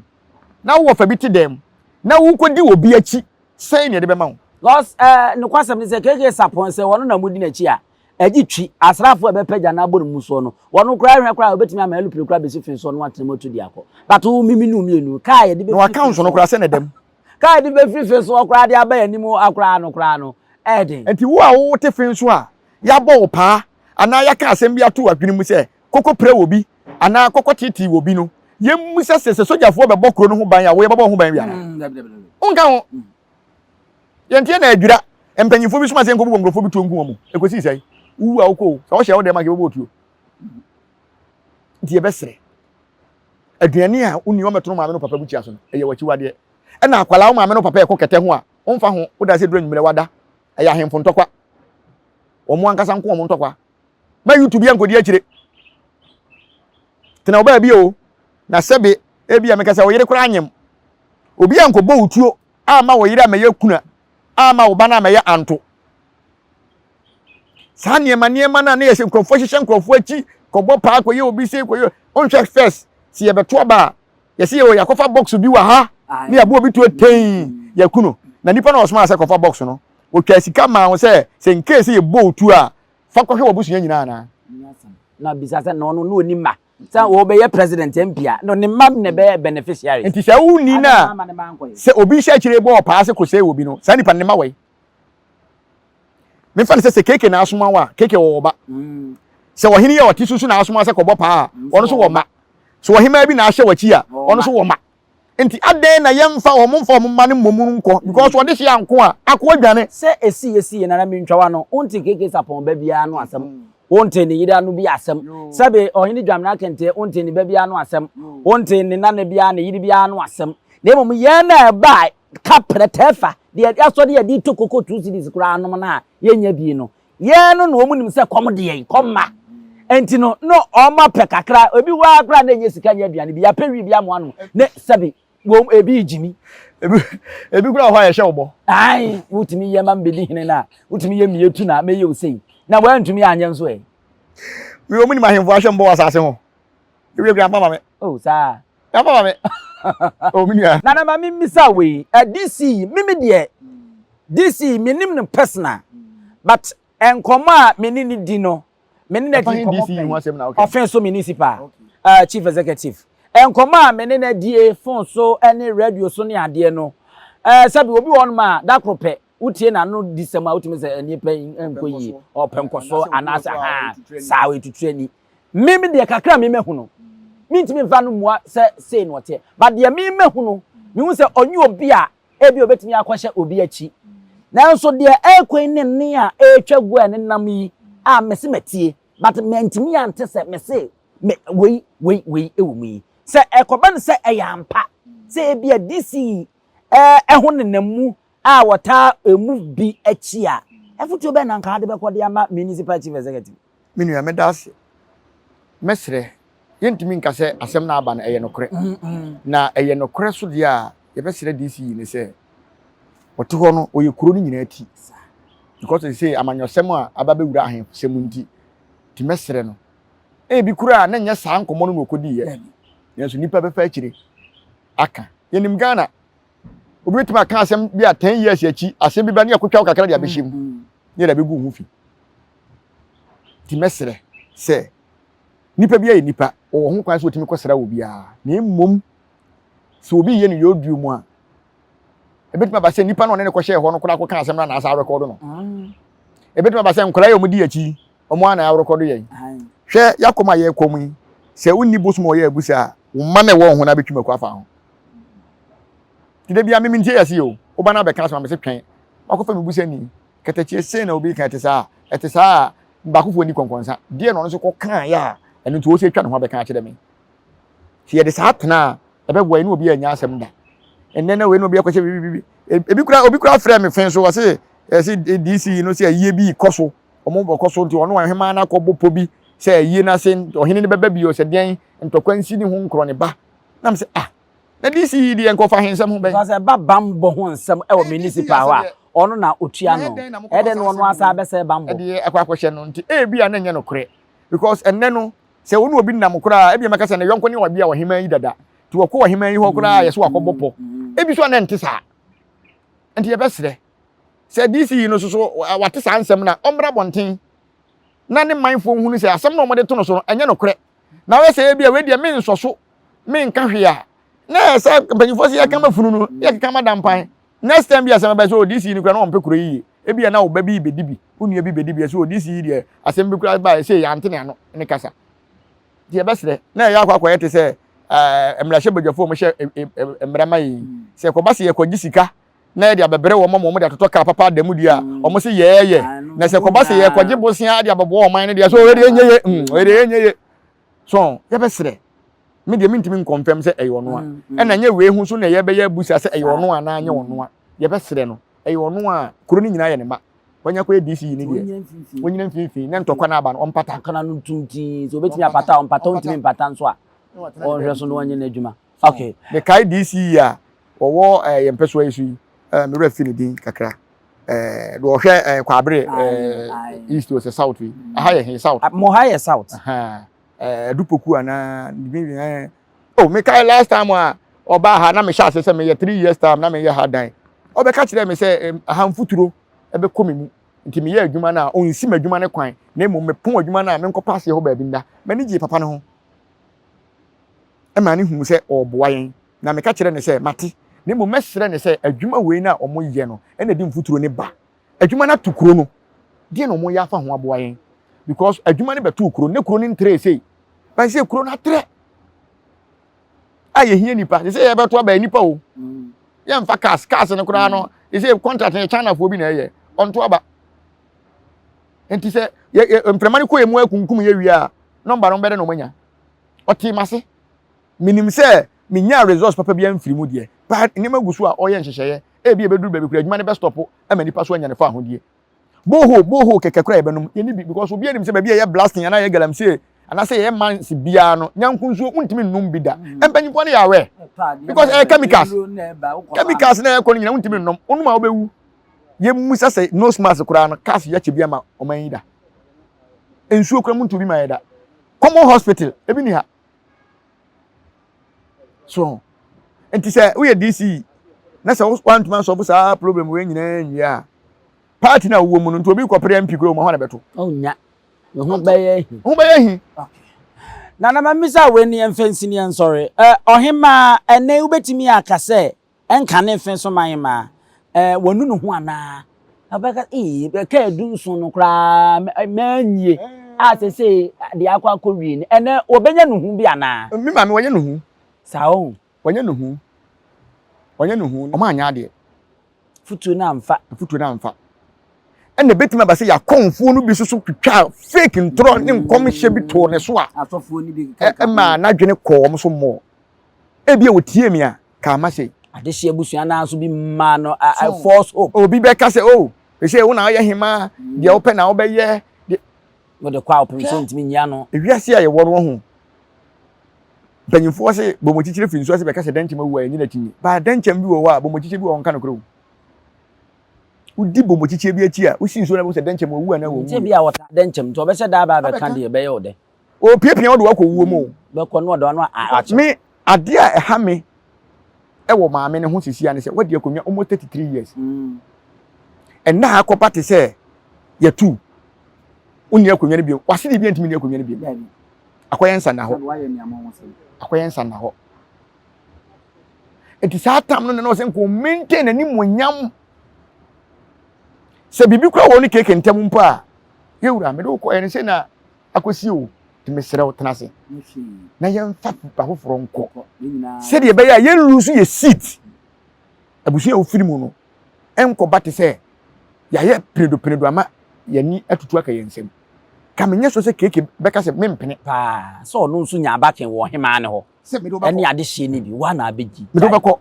Na wo wɔfa bi te dɛm? Na wokɔdi obi akyi sɛn na ɛde bɛma wo? Because eh, nokwasɛm ne sɛ KK Sarpong sɛ wɔno na mudi n'akyi a, ɛgye twi, asraafo a ɛbɛpɛ gya no abɔ ne mu soɔ no, wɔno koraa hwɛ koraa a wɔbɛtumi ama alupere koraa bɛsi fe soɔ no atena mu atu de akɔ. But wo mimi ne wo mmienu, kaa yɛde Na bɛfiri waka fe nso no soɔ, koraa sɛ na ɛdam. kaa yɛde bɛfiri fe soɔ koraa de aba yɛn anim koraa no koraa no, ɛyɛ den. Nti wo a wote fe nso a yɛabɔ wo paa anaa yɛaka asɛm bi ato w'adwene mu sɛ kɔkɔ pira wɔ bi anaa kɔkɔ teetee wɔ bi no, yɛmmisa sɛ sɛ sogyafoɔ bɛbɔ kuro no ho ban a, wo yɛbɛbɔ wo ho ban bi anaa? Wonka ho. Yɛnteɛ na adwira. Mpanyimfoɔ bi soma sɛ nkɔbobɔ nkurɔfoɔ bi tuo nku wɔn. Ɛkɔsii sɛn? Wowu a wokɔ o, sɛ wohyɛ wo dɛm a nka yɛbɛbɔ wo tuo. Nti yɛbɛsrɛ. Aduane a wonni wɔmmɛto no maame no papa bukyia so no, ɛyɛ w'akyiwadeɛ. Ɛna akwadaa wo maame no papa ɛko kɛtɛ ho a, womfa ho, woda sɛ duru anwummerɛ wada. Ɛyɛ ahemfo ntɔkwa. Wɔn ankasa nko wɔn ntɔkwa. Ma YouTube yɛ nkɔdi akyire. Tena wo baabi o, na sɛbe ebi a meka sɛ wo yere koraa nyem. Obi a nkɔbɔ wo tuo amma wo yere ammɛyɛ kuna, amma wo ba no ammɛyɛ anto. Saa nneɛma nneɛma no a na yɛhyɛ nkurɔfoɔ hyehyɛ nkurɔfoɔ akyi kɔbɔ paa kɔyɛ obi sei kɔyɛ ɔnhwɛ first sɛ yɛbɛto aba a yɛsɛ yɛwɔ yɛakɔfa box bi wɔ ha ne yɛabɔ obi tuo tɛn yɛku no na nipa na ɔsoma sɛ kɔfa box no wɔtwa sika maa wo sɛ sɛ nkee sɛ yɛbɔ wo tuo a fa kɔhwɛ w'abusua nyinaa anaa na bisa sɛ na ɔno na ɔni mma sɛ wɔbɛyɛ president MP a no ne mma na ɛbɛyɛ beneficiaries. Nti sɛ wonni no a sɛ obi hyɛ akyire bɔ ɔpaa sɛ kɔsɛe obi no saa nipa no ne mma wɔ mefa no sɛ sɛ keke na asoma wo a keke wɔ ɔba mm. sɛ ɔhene yɛ ɔte susu na asoma sɛ kɔbɔ paa a mm, ɔno nso wɔ mma sɛ ɔhemaa bi na ahyɛ w'akyi a ɔno nso wɔ mma nti adɛn na yɛmfa wɔn mfa wɔn mma no mmom nkɔ because wɔde hyɛ anko a ako adwane. Sɛ esi esi yɛ nana mi ntwa wa no wonte keke sapɔn ba biara no asɛm wonte ne yere ano bi asɛm sɛbe ɔhene dwamena kente wonte ne ba biara no asɛm wonte ne nana biara ne yere biara no asɛm na mmom yɛn na ɛba ka prɛtɛfa deɛ asɔ de yɛde to koko two cedis koraa nom no a yɛnya bi no Yɛn no na wɔn nim sɛ kɔm de yɛn, kɔm ma. Nti no, no wɔn apɛ kakra, ebi hɔ ara koraa na ɛnyɛ sika nyɛ aduane bi, yɛapɛ wi bi amoa no, ne sɛbi, wɔn ebi gyimi. Ebi, ebi koraa wɔ hɔ a yɛhyɛ wo bɔ. Ae, wotumi yɛ ma mbɛdi hene no a, wotumi yɛ mmie tu na mɛyɛ wo sei, na wɔantumi anyɛ nso ɛ. Wi wɔn nim ahemfo ahyɛ mbɔ wɔ asase ho. Ebi ebi ampa ma me. Oh, saa. Ampa ma me. Oh, me nua. Nana ma me mmisa wei. Uh, DC, me me deɛ, DC, me nim no personal. But nkɔmɔ a me ne ne di no, me ne na di nkɔmɔ pɛn. Ɔfɛn so municipal, uh, chief executive. Nkɔmɔ a me ne na die phone so ne radio so ne adeɛ no. Uh, sɛbi obi wɔ hɔ nom a da koro pɛ wotie n'ano di sɛm a wotumi sɛ nnipa yi nkɔ yie ɔpɛ nkɔso anaasɛ ha saa ɔyɛ ani. Me me deɛ kakra a me mahu no, mentumi mfa no mmua sɛ sei na ɔteɛ. But deɛ me mahu no, mehu sɛ ɔnyɛ obi a ebi obetumi akɔhyɛ obi akyi. Nanso deɛ ɛrekɔ yi ne nne a ɛretwa gu a ɛnenam yi a mese matie, but mantumi ante sɛ mese me wei wei wei wɔ mu yi. Sɛ ɛkɔba no sɛ ɛyɛ ampa sɛ ebi a DC yi ɛho nenam mu a wɔtaa emu bi akyi a, afotuo bɛn na anka wode bɛkɔ de ama Municipal Chief Executive? Me nua, meda ase. Mɛsrɛ, yɛntumi nka sɛ asɛm no aba no ɛyɛ nokorɛ. Na ɛyɛ nokorɛ so deɛ a, yɛbɛsrɛ DCE no sɛ, ɔte hɔ no, ɔyɛ kuro no nyinaa ti. Because sɛ amanyɔsɛm a aba bɛwura ahemfosɛm nti, nti mɛsrɛ no. Ebi koraa na nyɛ saa nkɔmmɔ no na ɔkɔdiiɛ. Nanso nnipa bɛfa akyire aka. Yɛnim Ghana, obi bɛtumi aka asɛm bi a 10 years akyi, asɛm bi ba ne yɛkɔtwa wo kakra de abɛhyɛ mu, ne yɛde abɛgu wo ho fi. Nti mɛsrɛ sɛ nipa bi ayɛ nipa, wɔwɔ ho kwan sɛ wɔtumi kɔsra wɔ biara, na mmom sɛ obi yɛ no yɛ mu a, ebɛtumi aba sɛ nipa no ɔne ne kɔhyɛɛ hɔ no koraa kɔka asɛm no anaasɛ arekɔdo no. Ebɛtumi aba sɛ nkwadaa yɛ wɔn di akyi, wɔn a na arekɔdo yɛn. Hwɛ yɛakɔm a yɛrekɔ mu yi, sɛ wonni bosom a ɔyɛ abusa a, wo mma na ɛwɔ wo ho no abɛtwam akɔ afa ho. Nti da biara me mentie yɛse o, woba no abɛka asɛm a mese twɛn, wakɔfa me busa ni. Katakyie sei na obi ka ɛte saa a, ɛte saa a, baakofoɔ nni kɔnkɔnsa. Deɛ na ɔno nso kɔkaeɛ a, ɛno nti ɔsɛ atwa ne ho abɛka akyerɛ me. Sɛ yɛde saa tena a, ɛbɛboa yɛne obi anya asɛm da. Ɛnnɛ na wei na obi akɔhyɛ biribi ebi kura obi kura frɛ me fɛn so ɔse ɛsɛ DC no sɛ ayie bi kɔ so wɔn bɛkɔ so nti ɔno ɔhemaa no akɔbɔ pɔ bi sɛ ayie no ase ɔhene no bɛba bi ɔsɛ deɛn. ntɔkwa nsi ne ho nkorɔ ne ba. Na me sɛ ah, na DC yi deɛ nkɔfa ahensɛm ho bɛn? Because ɛba bambɔ ho nsɛm ɛwɔ municipal hɔ a, ɔno na otua no. Ɛdɛn na ɔno asa abɛsɛe bambɔ? Ɛdeɛ akɔ akɔhyɛ no nti ebi a na ɛnyɛ nokorɛ because ɛnnɛ no sɛ wo ne obi nam koraa ebi a mɛka sɛ ne yɔnko ne ɔbi a ɔheman yi dada nti wɔkɔ ɔheman yi hɔ koraa yɛ so wakɔbɔ pɔ ebi so a na ɛnte saa nti yɛbɛsrɛ sɛ DC yi no soso wate saa nsɛm na ɔmmra bɔnten na ne manfoɔ nhunu sɛ asɛm na wɔde to no so no ɛnyɛ nokorɛ na wɔyɛ sɛ ebi a wei deɛ mensɔ so menka hwee a na ɛsɛ mpanyinfoɔ sɛ yɛka ma funu no yɛkeka ma dampan next time bi asɛm bɛsɛ odc yi no kura na ɔmpɛ kuro yiye ebi a na ɔba bi bɛdi bi wo nua bi bɛdi bi ɛsɛ odc yi deɛ asɛm bi kura ba ɛsɛ yɛante ne ano ne kasa nti yɛbɛsrɛ na ɛyɛ akɔ akɔyɛ te sɛ ɛɛ mmarahyɛ badwafoɔ a wɔhyɛ mmara ma yɛn sɛ ɛkɔba sɛ yɛkɔgye sika na yɛde abɛbrɛ wɔn ma wɔn de atotɔ kaa papa ada mu deɛ a mm. wɔn sɛ yɛɛyɛ na sɛ kɔba sɛ yɛkɔgye bosea de abɛboa ɔman no deɛ so ɔyɛ deɛ ɛnyɛ ye mm, ɔyɛ deɛ ɛnyɛ ye so yɛbɛsrɛ me deɛ mentumi nkɔmfɛm sɛ ɛyɛ ɔno a mm, mm. ɛna nyɛ wei ho so na yɛbɛyɛ abusa sɛ ɛyɛ ɔno a anaa nyɛ ɔno a yɛbɛsrɛ no ɛyɛ ɔno a kuro no nyinaa yɛ ne ma wanya kɔyɛ DC yi ne deɛ wɔnyina mfimfini na ntɔkwa no aba no ɔmpata ɔnkana no tuntii sɛ obɛtumi apata ɔmpata ɔntumi mpata nso a ɔnhwɛ so na ɔnyɛ n'adwuma okay mekae DC yi a wɔwɔ ɛɛ yɛn mpɛsoa yi so yi ɛɛ me werɛ fi ne din kakra ɛɛ deɛ ɔhwɛ ɛɛ kwabere ɛɛ east o sɛ south yi aha yɛ he south. Mo ha yɛ south. Ɛɛ adupoku anaa ne bi ɛɛ oh mekae last time a ɔbaa ha na mehyɛ ase sɛ meyɛ 3 years time na meyɛ ha dan ɔbɛka kyerɛ me sɛ aha mfuturo ɛbɛkɔ me mu nti meyɛ adwuma no a ɔnsi m'adwuma no kwan na mmom mepɔn adwuma no a menkɔpa aseɛ hɔ baabi nda. M'ani gyee papa no ho ɛma ne huu sɛ ɔreboa yɛn. Na meka kyerɛɛ no sɛ, Mate, na mmom mɛsrɛ no sɛ adwuma wei no a wɔyɛ no na ɛde mfuturo no ba. Adwuma no ato kuro no. Deɛ na wɔyɛ afa ho aboa yɛn? Because adwuma no bɛtoo kuro no, na kuro no ntrɛɛ sei. But sɛ kuro no atrɛ a yɛhia nipa, sɛ sɛ yɛbɛto aba nipa o. Mm. Yɛmfa cars, cars no koraa no, mm. sɛ contract no yɛ Chinafoɔ bi na ɛyɛ, ɔnto aba. Nti sɛ mprɛma no kɔ yɛ mu akunkum yɛ wie a, nɔmba no bɛdɛ na wɔanya. Ɔtee m'ase. Menim sɛ menyaa results papa biara mfiri mu deɛ, but nneɛma gu so a ɔreyɛ nhyehyɛeɛ, ebia ɛbɛduru baabi koraa adwuma no bɛstɔpo ama nnipa so anya ne fahodie. Borehole, borehole kɛkɛ koraa yɛbɛnom, yɛnni bi because obiara nim sɛ baabi a yɛyɛ blasting anaa yɛyɛ galamsey anaasɛ yɛyɛ mines biara no, nyanko nsuo wontumi nnom bi da. Mm. Mpanyinfoɔ no yɛ aware because ɛyɛ chemicals, chemicals na ɛkɔ no nyina wontumi nnom, wonom a wobɛwu. Yɛmmusa sɛ nose mask koraa no, cars yɛakyɛ bi ama ɔman yi da. Nsuo koraa muntu bi ma yɛ da. Common hospital, ebi ni ha. So nti sɛ woyɛ DC na sɛ woantumi ansɔfo saa problem wei nyinaa nwie a party na wowɔ mu no nti obi kɔpere MP kura mu hɔ na bɛto. Ɔnya ne ho bɛyɛ hi. Ho bɛyɛ hi. Nana mamisa wei ne yɛmfa nsi ne yɛnsɔre. Ɔhemaa ɛnɛ wobɛtumi aka sɛ Ɛnka ne mfe so man mma. Ɛɛ, wanu ne ho anaa? Ɔbɛka, ee, ɛka 17 no koraa manyie a sesei deɛ akɔ akɔwie no, ɛnɛ wɔbɛnya ne ho bi anaa? Me maame, wɔnyɛ ne ho. Saa o. Wɔnyɛ ne ho. Wɔnyɛ ne ho. Wɔn anyɛ adeɛ. Afutuo no amfa. Afutuo no amfa. Ɛna ebetumi aba sɛ yɛakɔnfoɔ no bi soso twitwaa fake ntorɔ ne nkɔmhyɛ bi too ne so a, ɛmaa n'adwene kɔɔ wɔn so mmɔɔ. Ebia wɔtiee me a, ka ama sei. Adehye abusua no ara nso bi maa no a false hope. Obi bɛka sɛ, oh, ɛsɛ wo na woyɛ hemaa, deɛ wopɛ na wobɛyɛ. Wode kɔ a wopem sɛ ntumi nyi ano. Ewiase a yɛwɔ no ho. Mpanyinfoɔ se bɔmɔkyikyiri firi nsuo ase bɛka sɛ dɛnkyɛm awu a yɛnyi n'akyi nyi. Baa dɛnkyɛm bi wɔ hɔ a bɔmɔkyikyiri bi wɔ hɔ nka nokorɛ o. Wodi bɔmɔkyikyiri bi akyi a wosi nsuo no bɛhu sɛ dɛnkyɛm wawu anaa wɔnwu. Nti bi a wɔtaa dɛnkyɛm nti ɔbɛhyɛ da aba abɛka deɛ ɛbɛyɛ wo dɛ. Ɔrepiapia wo de wakɔ wuo mu o. Bɛkɔ no ɔde ɔno akyɛ. Me adeɛ a ɛha me wɔ maame no ho sisi ne sɛ wadi akonnwa almost 33 years. Ɛnna a akɔba te sɛ yɛtu wonni akonnwa no bio. Wase de bi ntumi nni akonnwa no bio. Akɔyɛ nsa na hɔ. Akɔyɛ nsa na hɔ. Nti saa tam no na ɔsɛ nko maintain n'animuonyam. Sɛ biribi kura wɔ ne keke ntam mpo a, yɛwura mede wokɔ yɛ no sɛ na Akwasi o, nti mesrɛ wo tena ase na yɛmfa nipa foforɔ nkɔ sɛdeɛ ɛbɛyɛ a yɛnlusu yɛ seat abusua a wofiri mu no nkɔba te sɛ yɛayɛ penedo ama yɛni atutu aka yɛn nsam. Ka menyɛ so sɛ keke bɛka sɛ mempene. Paa sɛ ɔno nso nya abaken wɔ ɔhemaa no hɔ ɛne adehyeɛ no bi woa na abɛgyi. Mede wobɛkɔ,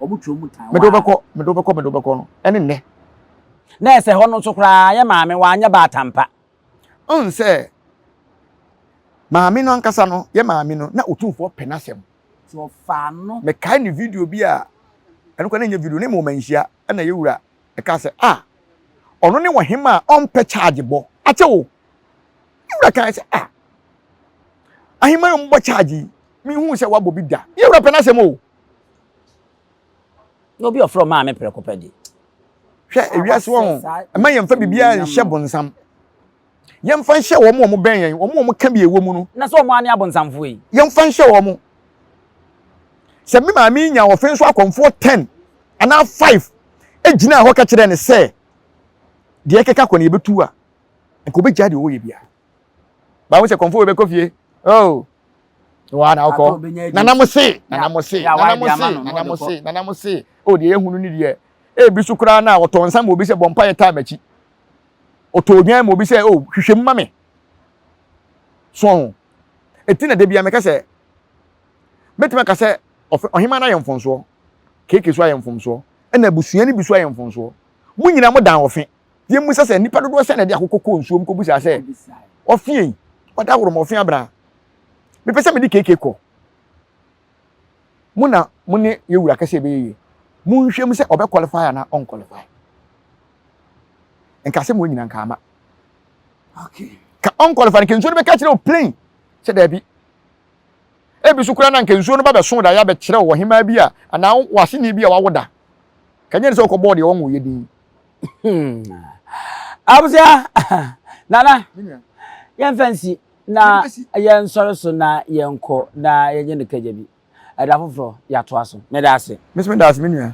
mede wobɛkɔ, mede wobɛkɔ, mede wobɛkɔ no ɛne nnɛ. Na ɛsɛ hɔ no nso koraa yɛ maame wanyɛ baatampa. Wohu sɛ. Maame no ankasa no, yɛ maame no, na Otumfoɔ pɛ n'asɛm. Nti ɔfaa no. Mekae ne video bi a, ɛno koraa na ɛnyɛ video, na mmom manhyia, ɛna yɛ wura ɛkaa sɛ, ah, ɔno ne ɔhema a ɔmpɛ charge bɔ. Akyɛ o! Yɛ wura kae sɛ, ah, ahema yi ɔmbɔ charge yi, menhuu sɛ wabɔ bi da. Yɛ wura pɛ n'asɛm o! Na obi a ɔfrɛ ɔmaa me prɛko pɛ de. Hwɛ, ewiase wɔ ho, mma yɛmfa biribiara nhyɛ bonsam. Yɛmfa nhyɛ wɔn a wɔbɛn yɛn, wɔn a wɔka bi a ɛwɔ mu no. Na sɛ wɔn ara ne abonsamfoɔ yi. Yɛmfa nhyɛ wɔn. Sɛ me maame yi nya ɔfe nso akɔmfoɔ ten anaa five gyinaa hɔ ka kyerɛɛ no sɛ deɛ ɛkeka kɔ no yɛbɛtu a, nka ɔbɛgyae deɛ ɔyɛ biara. Baahu sɛ kɔmfoɔ wei bɛkɔ fie. Oh, wa na wokɔ. Nana mo se, nana mo se, nana mo se, nana mo se, nana mo se. Oh, deɛ yɛhunu ne deɛ. Ebi so koraa na ɔtɔ nsa ma obi sɛ bɔ mpa yɛ taa m'akyi. Ɔtɔ odwan ma obi sɛ, oh, hwehwɛ mu ma me. So ho. Eti na da bia meka sɛ, mɛtumi aka sɛ ɔhemaa no ayɛ mfomsoɔ, KK so ayɛ mfomsoɔ, ɛna abusua no bi so ayɛ mfomsoɔ. Mo nyinaa mo dan ɔfe. Yɛmmisa sɛ nnipa dodoɔ sɛn na ɛde akokɔ kɔɔ nsuom kɔbisaa sɛ, ɔfe ei, ɔda woroma ɔfe abena. Mepɛ sɛ mede KK kɔ. Mo na mo ne yɛ wura kɛsɛ ɛbɛyɛ yie. Monhwɛ mu sɛ ɔbɛ qualify anaa ɔn qualify. Nka asɛm wɔ nyina nka ama. Okay. Ka ɔn qualify nka nsuo no bɛka kyerɛ wo plain sɛ daabi. Ebi so koraa na nka nsuo no ba bɛso da yɛ abɛkyerɛ wɔ hemaa bi a anaa w'aseni bi a wawo da. Ka nyɛ ne sɛ wokɔbɔɔ deɛ wɔnwo yɛ din. Abusua, Nana, yɛmfa nsi na yɛnsɔre so na yɛnkɔ na yɛnyɛ no kagya bi. Ɛda foforɔ yɛatoa so. Meda ase. Me nso meda ase me nua.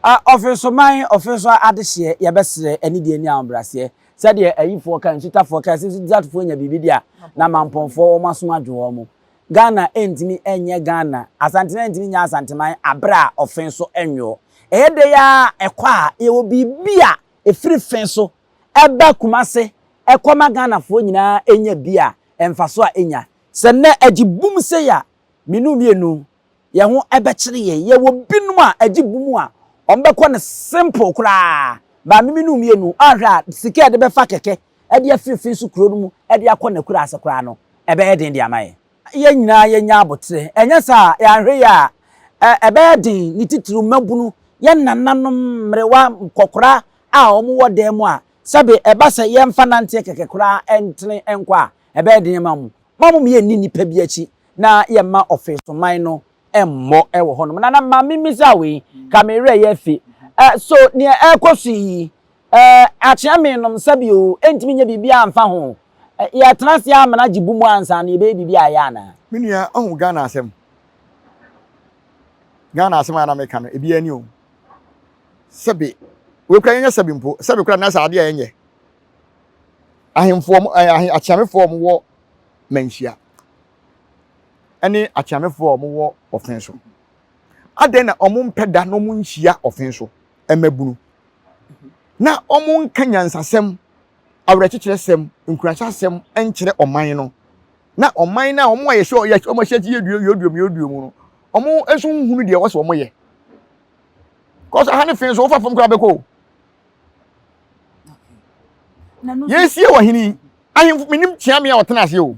Ɔfesoman, ɔfeso adehyeɛ, yɛbɛsrɛ anidie ne ahobrɛaseɛ. Sɛdeɛ ayifoɔ ka, nsutafoɔ ka, sɛ nsutafoɔ nya biribi di a, na mampɔnfoɔ wɔn asom adwo wɔn. Ghana ntumi nyɛ Ghana, Asanteman ntumi nyɛ Asanteman aberɛ a ɔfe so nwoɔ. Ɛyɛ dɛ ara ɛkɔ a, yɛwɔ biribi a ɛfiri fe so ɛba Kumase ɛkɔ ma Ghanafoɔ nyinaa nya bi a, mfasoɔ a ɛnya. Sɛ nnɛ agye bum sei a, me ne wo mmienu yɛn ho bɛkyere yɛn. Yɛwɔ binom a agye bum a, wɔbɛkɔ no simple koraa. But me ne wo mmienu, woanhwɛ a sika a yɛde bɛfa kɛkɛ de afiri fe so kuro no mu de akɔ n'akuraase koraa no, ɛbɛyɛ den de ama yɛn. Yɛn nyinaa yɛnya aboterɛ, ɛnyɛ saa a, yɛanhwɛ yie a, ɛbɛyɛ den, ne titiriw mmabunu, yɛn nananom, mmerewa, nkɔkora a wɔwɔ dan mu a, sɛbe ɛba sɛ yɛmfa nanteɛ kɛkɛ koraa ntene nkɔ a, ɛbɛyɛ den ama wɔn. Mma mom yɛnni nnipa bi akyi na yɛmma ɔfeesoman no mmɔ wɔ hɔnom. Nana, ma memmisa wei, ka me werɛ yɛ afi. So nea ɛrekɔ so yi, Akyea me nom sɛbe o, ɛntumi nyɛ biribiara mfa ho. Yɛtena ase ara ma no agye bu mu ansa na yɛbɛyɛ biribi a ɛyɛ anaa? Me nua, ɔhu Ghana asɛm. Ghana asɛm a na meka no, ebiara ni o. Sɛbe, wei kora yɛnyɛ sɛbe mpo, sɛbe kora na sɛ adeɛ a yɛnyɛ. Ahemfoɔ, ahe, akyeamefoɔ a wɔwɔ Manhyia ɛne akyeamefoɔ a wɔwɔ Ɔfen so. Adɛn na wɔmpɛ da na wɔnhyia Ɔfen so mmabunu na wɔnka nyansasɛm, awerɛkyekyerɛsɛm, nkuranhyɛasɛm nkyerɛ ɔman no, na ɔman no a wɔn a yɛhyɛ wɔn ahyɛ akyi yɛ yɛ yɛ mu no, wɔn nso nhunu deɛ ɛwɔ sɛ wɔyɛ. Kɔsɛ ha ne fe nso wofa fam koraa bɛkɔ o. Yɛnsie wɔ hene yi, ahemfo menim kyeame a ɔtena ase o.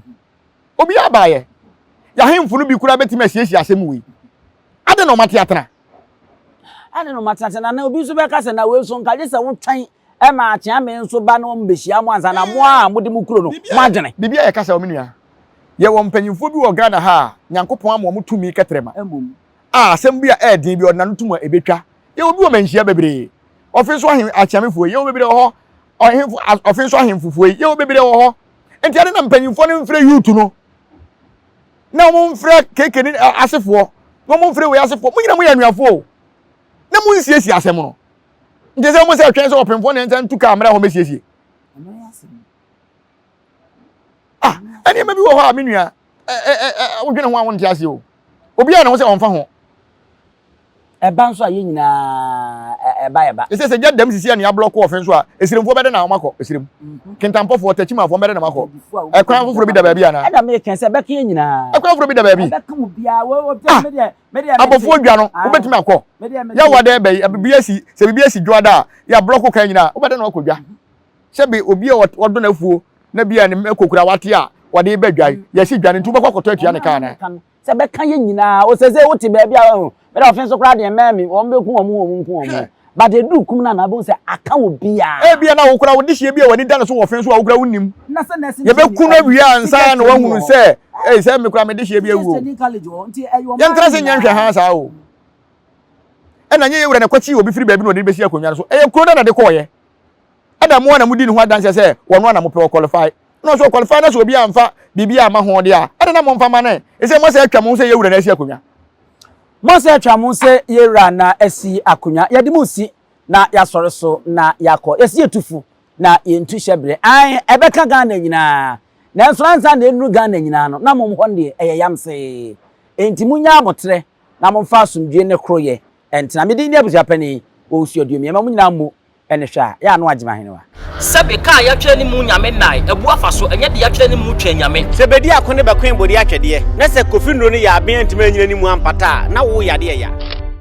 Obiara baayɛ. Yɛahemfo no bi koraa bɛtumi asiesie asɛm wei. Adɛn na wɔate atena? Adɛn na wɔate atena? Na obi nso bɛka sɛ na wei nso nka gye sɛ wotwɛn ma akyeame nso ba na wɔn bɛhyia mo ansa na mo a mode mo kuro no mo adwene. Biribi a yɛka sɛ me nua, yɛwɔ mpanyimfoɔ bi wɔ Ghana ha a Nyankopɔn ama wɔn tumi kɛtrɛma a asɛm bi a ɛyɛ den bi ɔde n'ano to mu a ɛbɛtwa. Yɛwɔ bi wɔ manhyia bebree. Ɔfe nso ahen akyeamefoɔ yi, yɛwɔ bebree wɔ hɔ. Ɔhemfo ɔfe nso ahemfofoɔ yi, yɛwɔ bebree wɔ hɔ. Nti ɛde na mpanyimfoɔ no mfrɛ youth no na wɔn mfrɛ keke ne asefoɔ na wɔn mfrɛ wei asefoɔ. Mo nyinaa mo yɛ anuafoɔ o. Na mo nsiesie asɛm no. Nti sɛ wɔn sɛ twɛn sɛ ɔpemfoɔ na nsa ntu kaa mmerɛ hɔ mɛsiesie. Ah, nneɛma bi wɔ hɔ a me nua wodwene ho a wonte aseɛ o. Obiara na ho sɛ ɔmfa ho. Ɛba nso a yɛn nyinaa ɛba yɛba. Ɛsɛ sɛ gya dam sisi a nea ablɔko ɔfe nso a esiremfoɔ bɛdɛ na wɔn akɔ esirem. Mhm. Kentampɔfoɔ, takyimafoɔ bɛdɛ na wɔn akɔ. Ɛkwan foforɔ bi da baabi anaa? Ɛna meka sɛ ɛbɛka yɛn nyinaa. Ɛkwan foforɔ bi da baabi. Ɛbɛka mu biara. Wo wo me deɛ me deɛ. Abɔfoɔ dwa no wobɛtumi akɔ. Yawa dɛ bɛyi bibi asi sɛ bibi asi dwa da a yɛ ablɔko kan nyinaa wobɛdɛ na wakɔ dwa. Sɛbi obi a ɔdɔ n'afuo na bi a ne mako kura wate a wɔde ba dwa yi, yɛasi dwa no nti wobɛkɔ akɔtɔ atua ne ka anaa? Sɛ bɛka yɛ nyinaa, o sɛ sɛ wote baabi a ɔho, bɛdɛ ɔfe nso koraa deɛ mɛmi, wɔn bɛku wɔn wɔn nku wɔn. But ɛduru kum no a na wobɛhu sɛ aka obiara. Ebia na wo koraa wo dehyeɛ bi a w'ani da ne so wɔ ɔfe so a wo koraa wonnim. Yɛbɛku no awie ansa na woahunu sɛ, ei sɛ me koraa me dehyeɛ bi awu o. Yɛntra ase nyɛ nhwɛhaa saa o. Ɛna nyɛ yɛn wura na ɛkɔkyee obi firi baabi na ɔde no bɛsi akonnwa no so. Ɛyɛ kuro no na de kɔɔeɛ. Ɛna mo a na modi ne ho adanseɛ sɛ wɔno a na mopɛ ɔqualify. Na ɔsɛ ɔqualify na sɛ obi amfa biribi amma ho deɛ a, ɛna na momfa ma no ɛ. Ɛsɛ moasɛ atwa mo ho sɛ yɛn wura na asi akonnwa. Moasɛ atwa mo ho sɛ yɛn wura na asi akonnwa. Yɛde mo resi na yɛasɔre so na yɛakɔ. Yɛse yɛtu fo na yɛntu hyɛberɛ. Ae, ɛbɛka Ghana nyinaa. Nanso ansa na ɛnnuru Ghana nyinaa no, na mom hɔ no deɛ ɛyɛ yamsee. Enti monnya aboterɛ na momfa asomdwoeɛ ne koroyɛ ntena. Me din ne Abusuapanin Owusu Aduomi. Ɛma mo nyinaa mmu ne hwɛ a, yɛ a na wagye me ahenewa. Sɛbe ka a yɛatwerɛ ne mu Nyame nnae, abu afa so, ɛnyɛ deɛ yɛatwerɛ ne mu Twɛn Nyame. Sɛ bedi ako ne bɛkoe bode atwɛdeɛ, na sɛ Kofi nnuro no yɛ aben antumi anyina ne mu ampata a, na wo yadeɛ ya.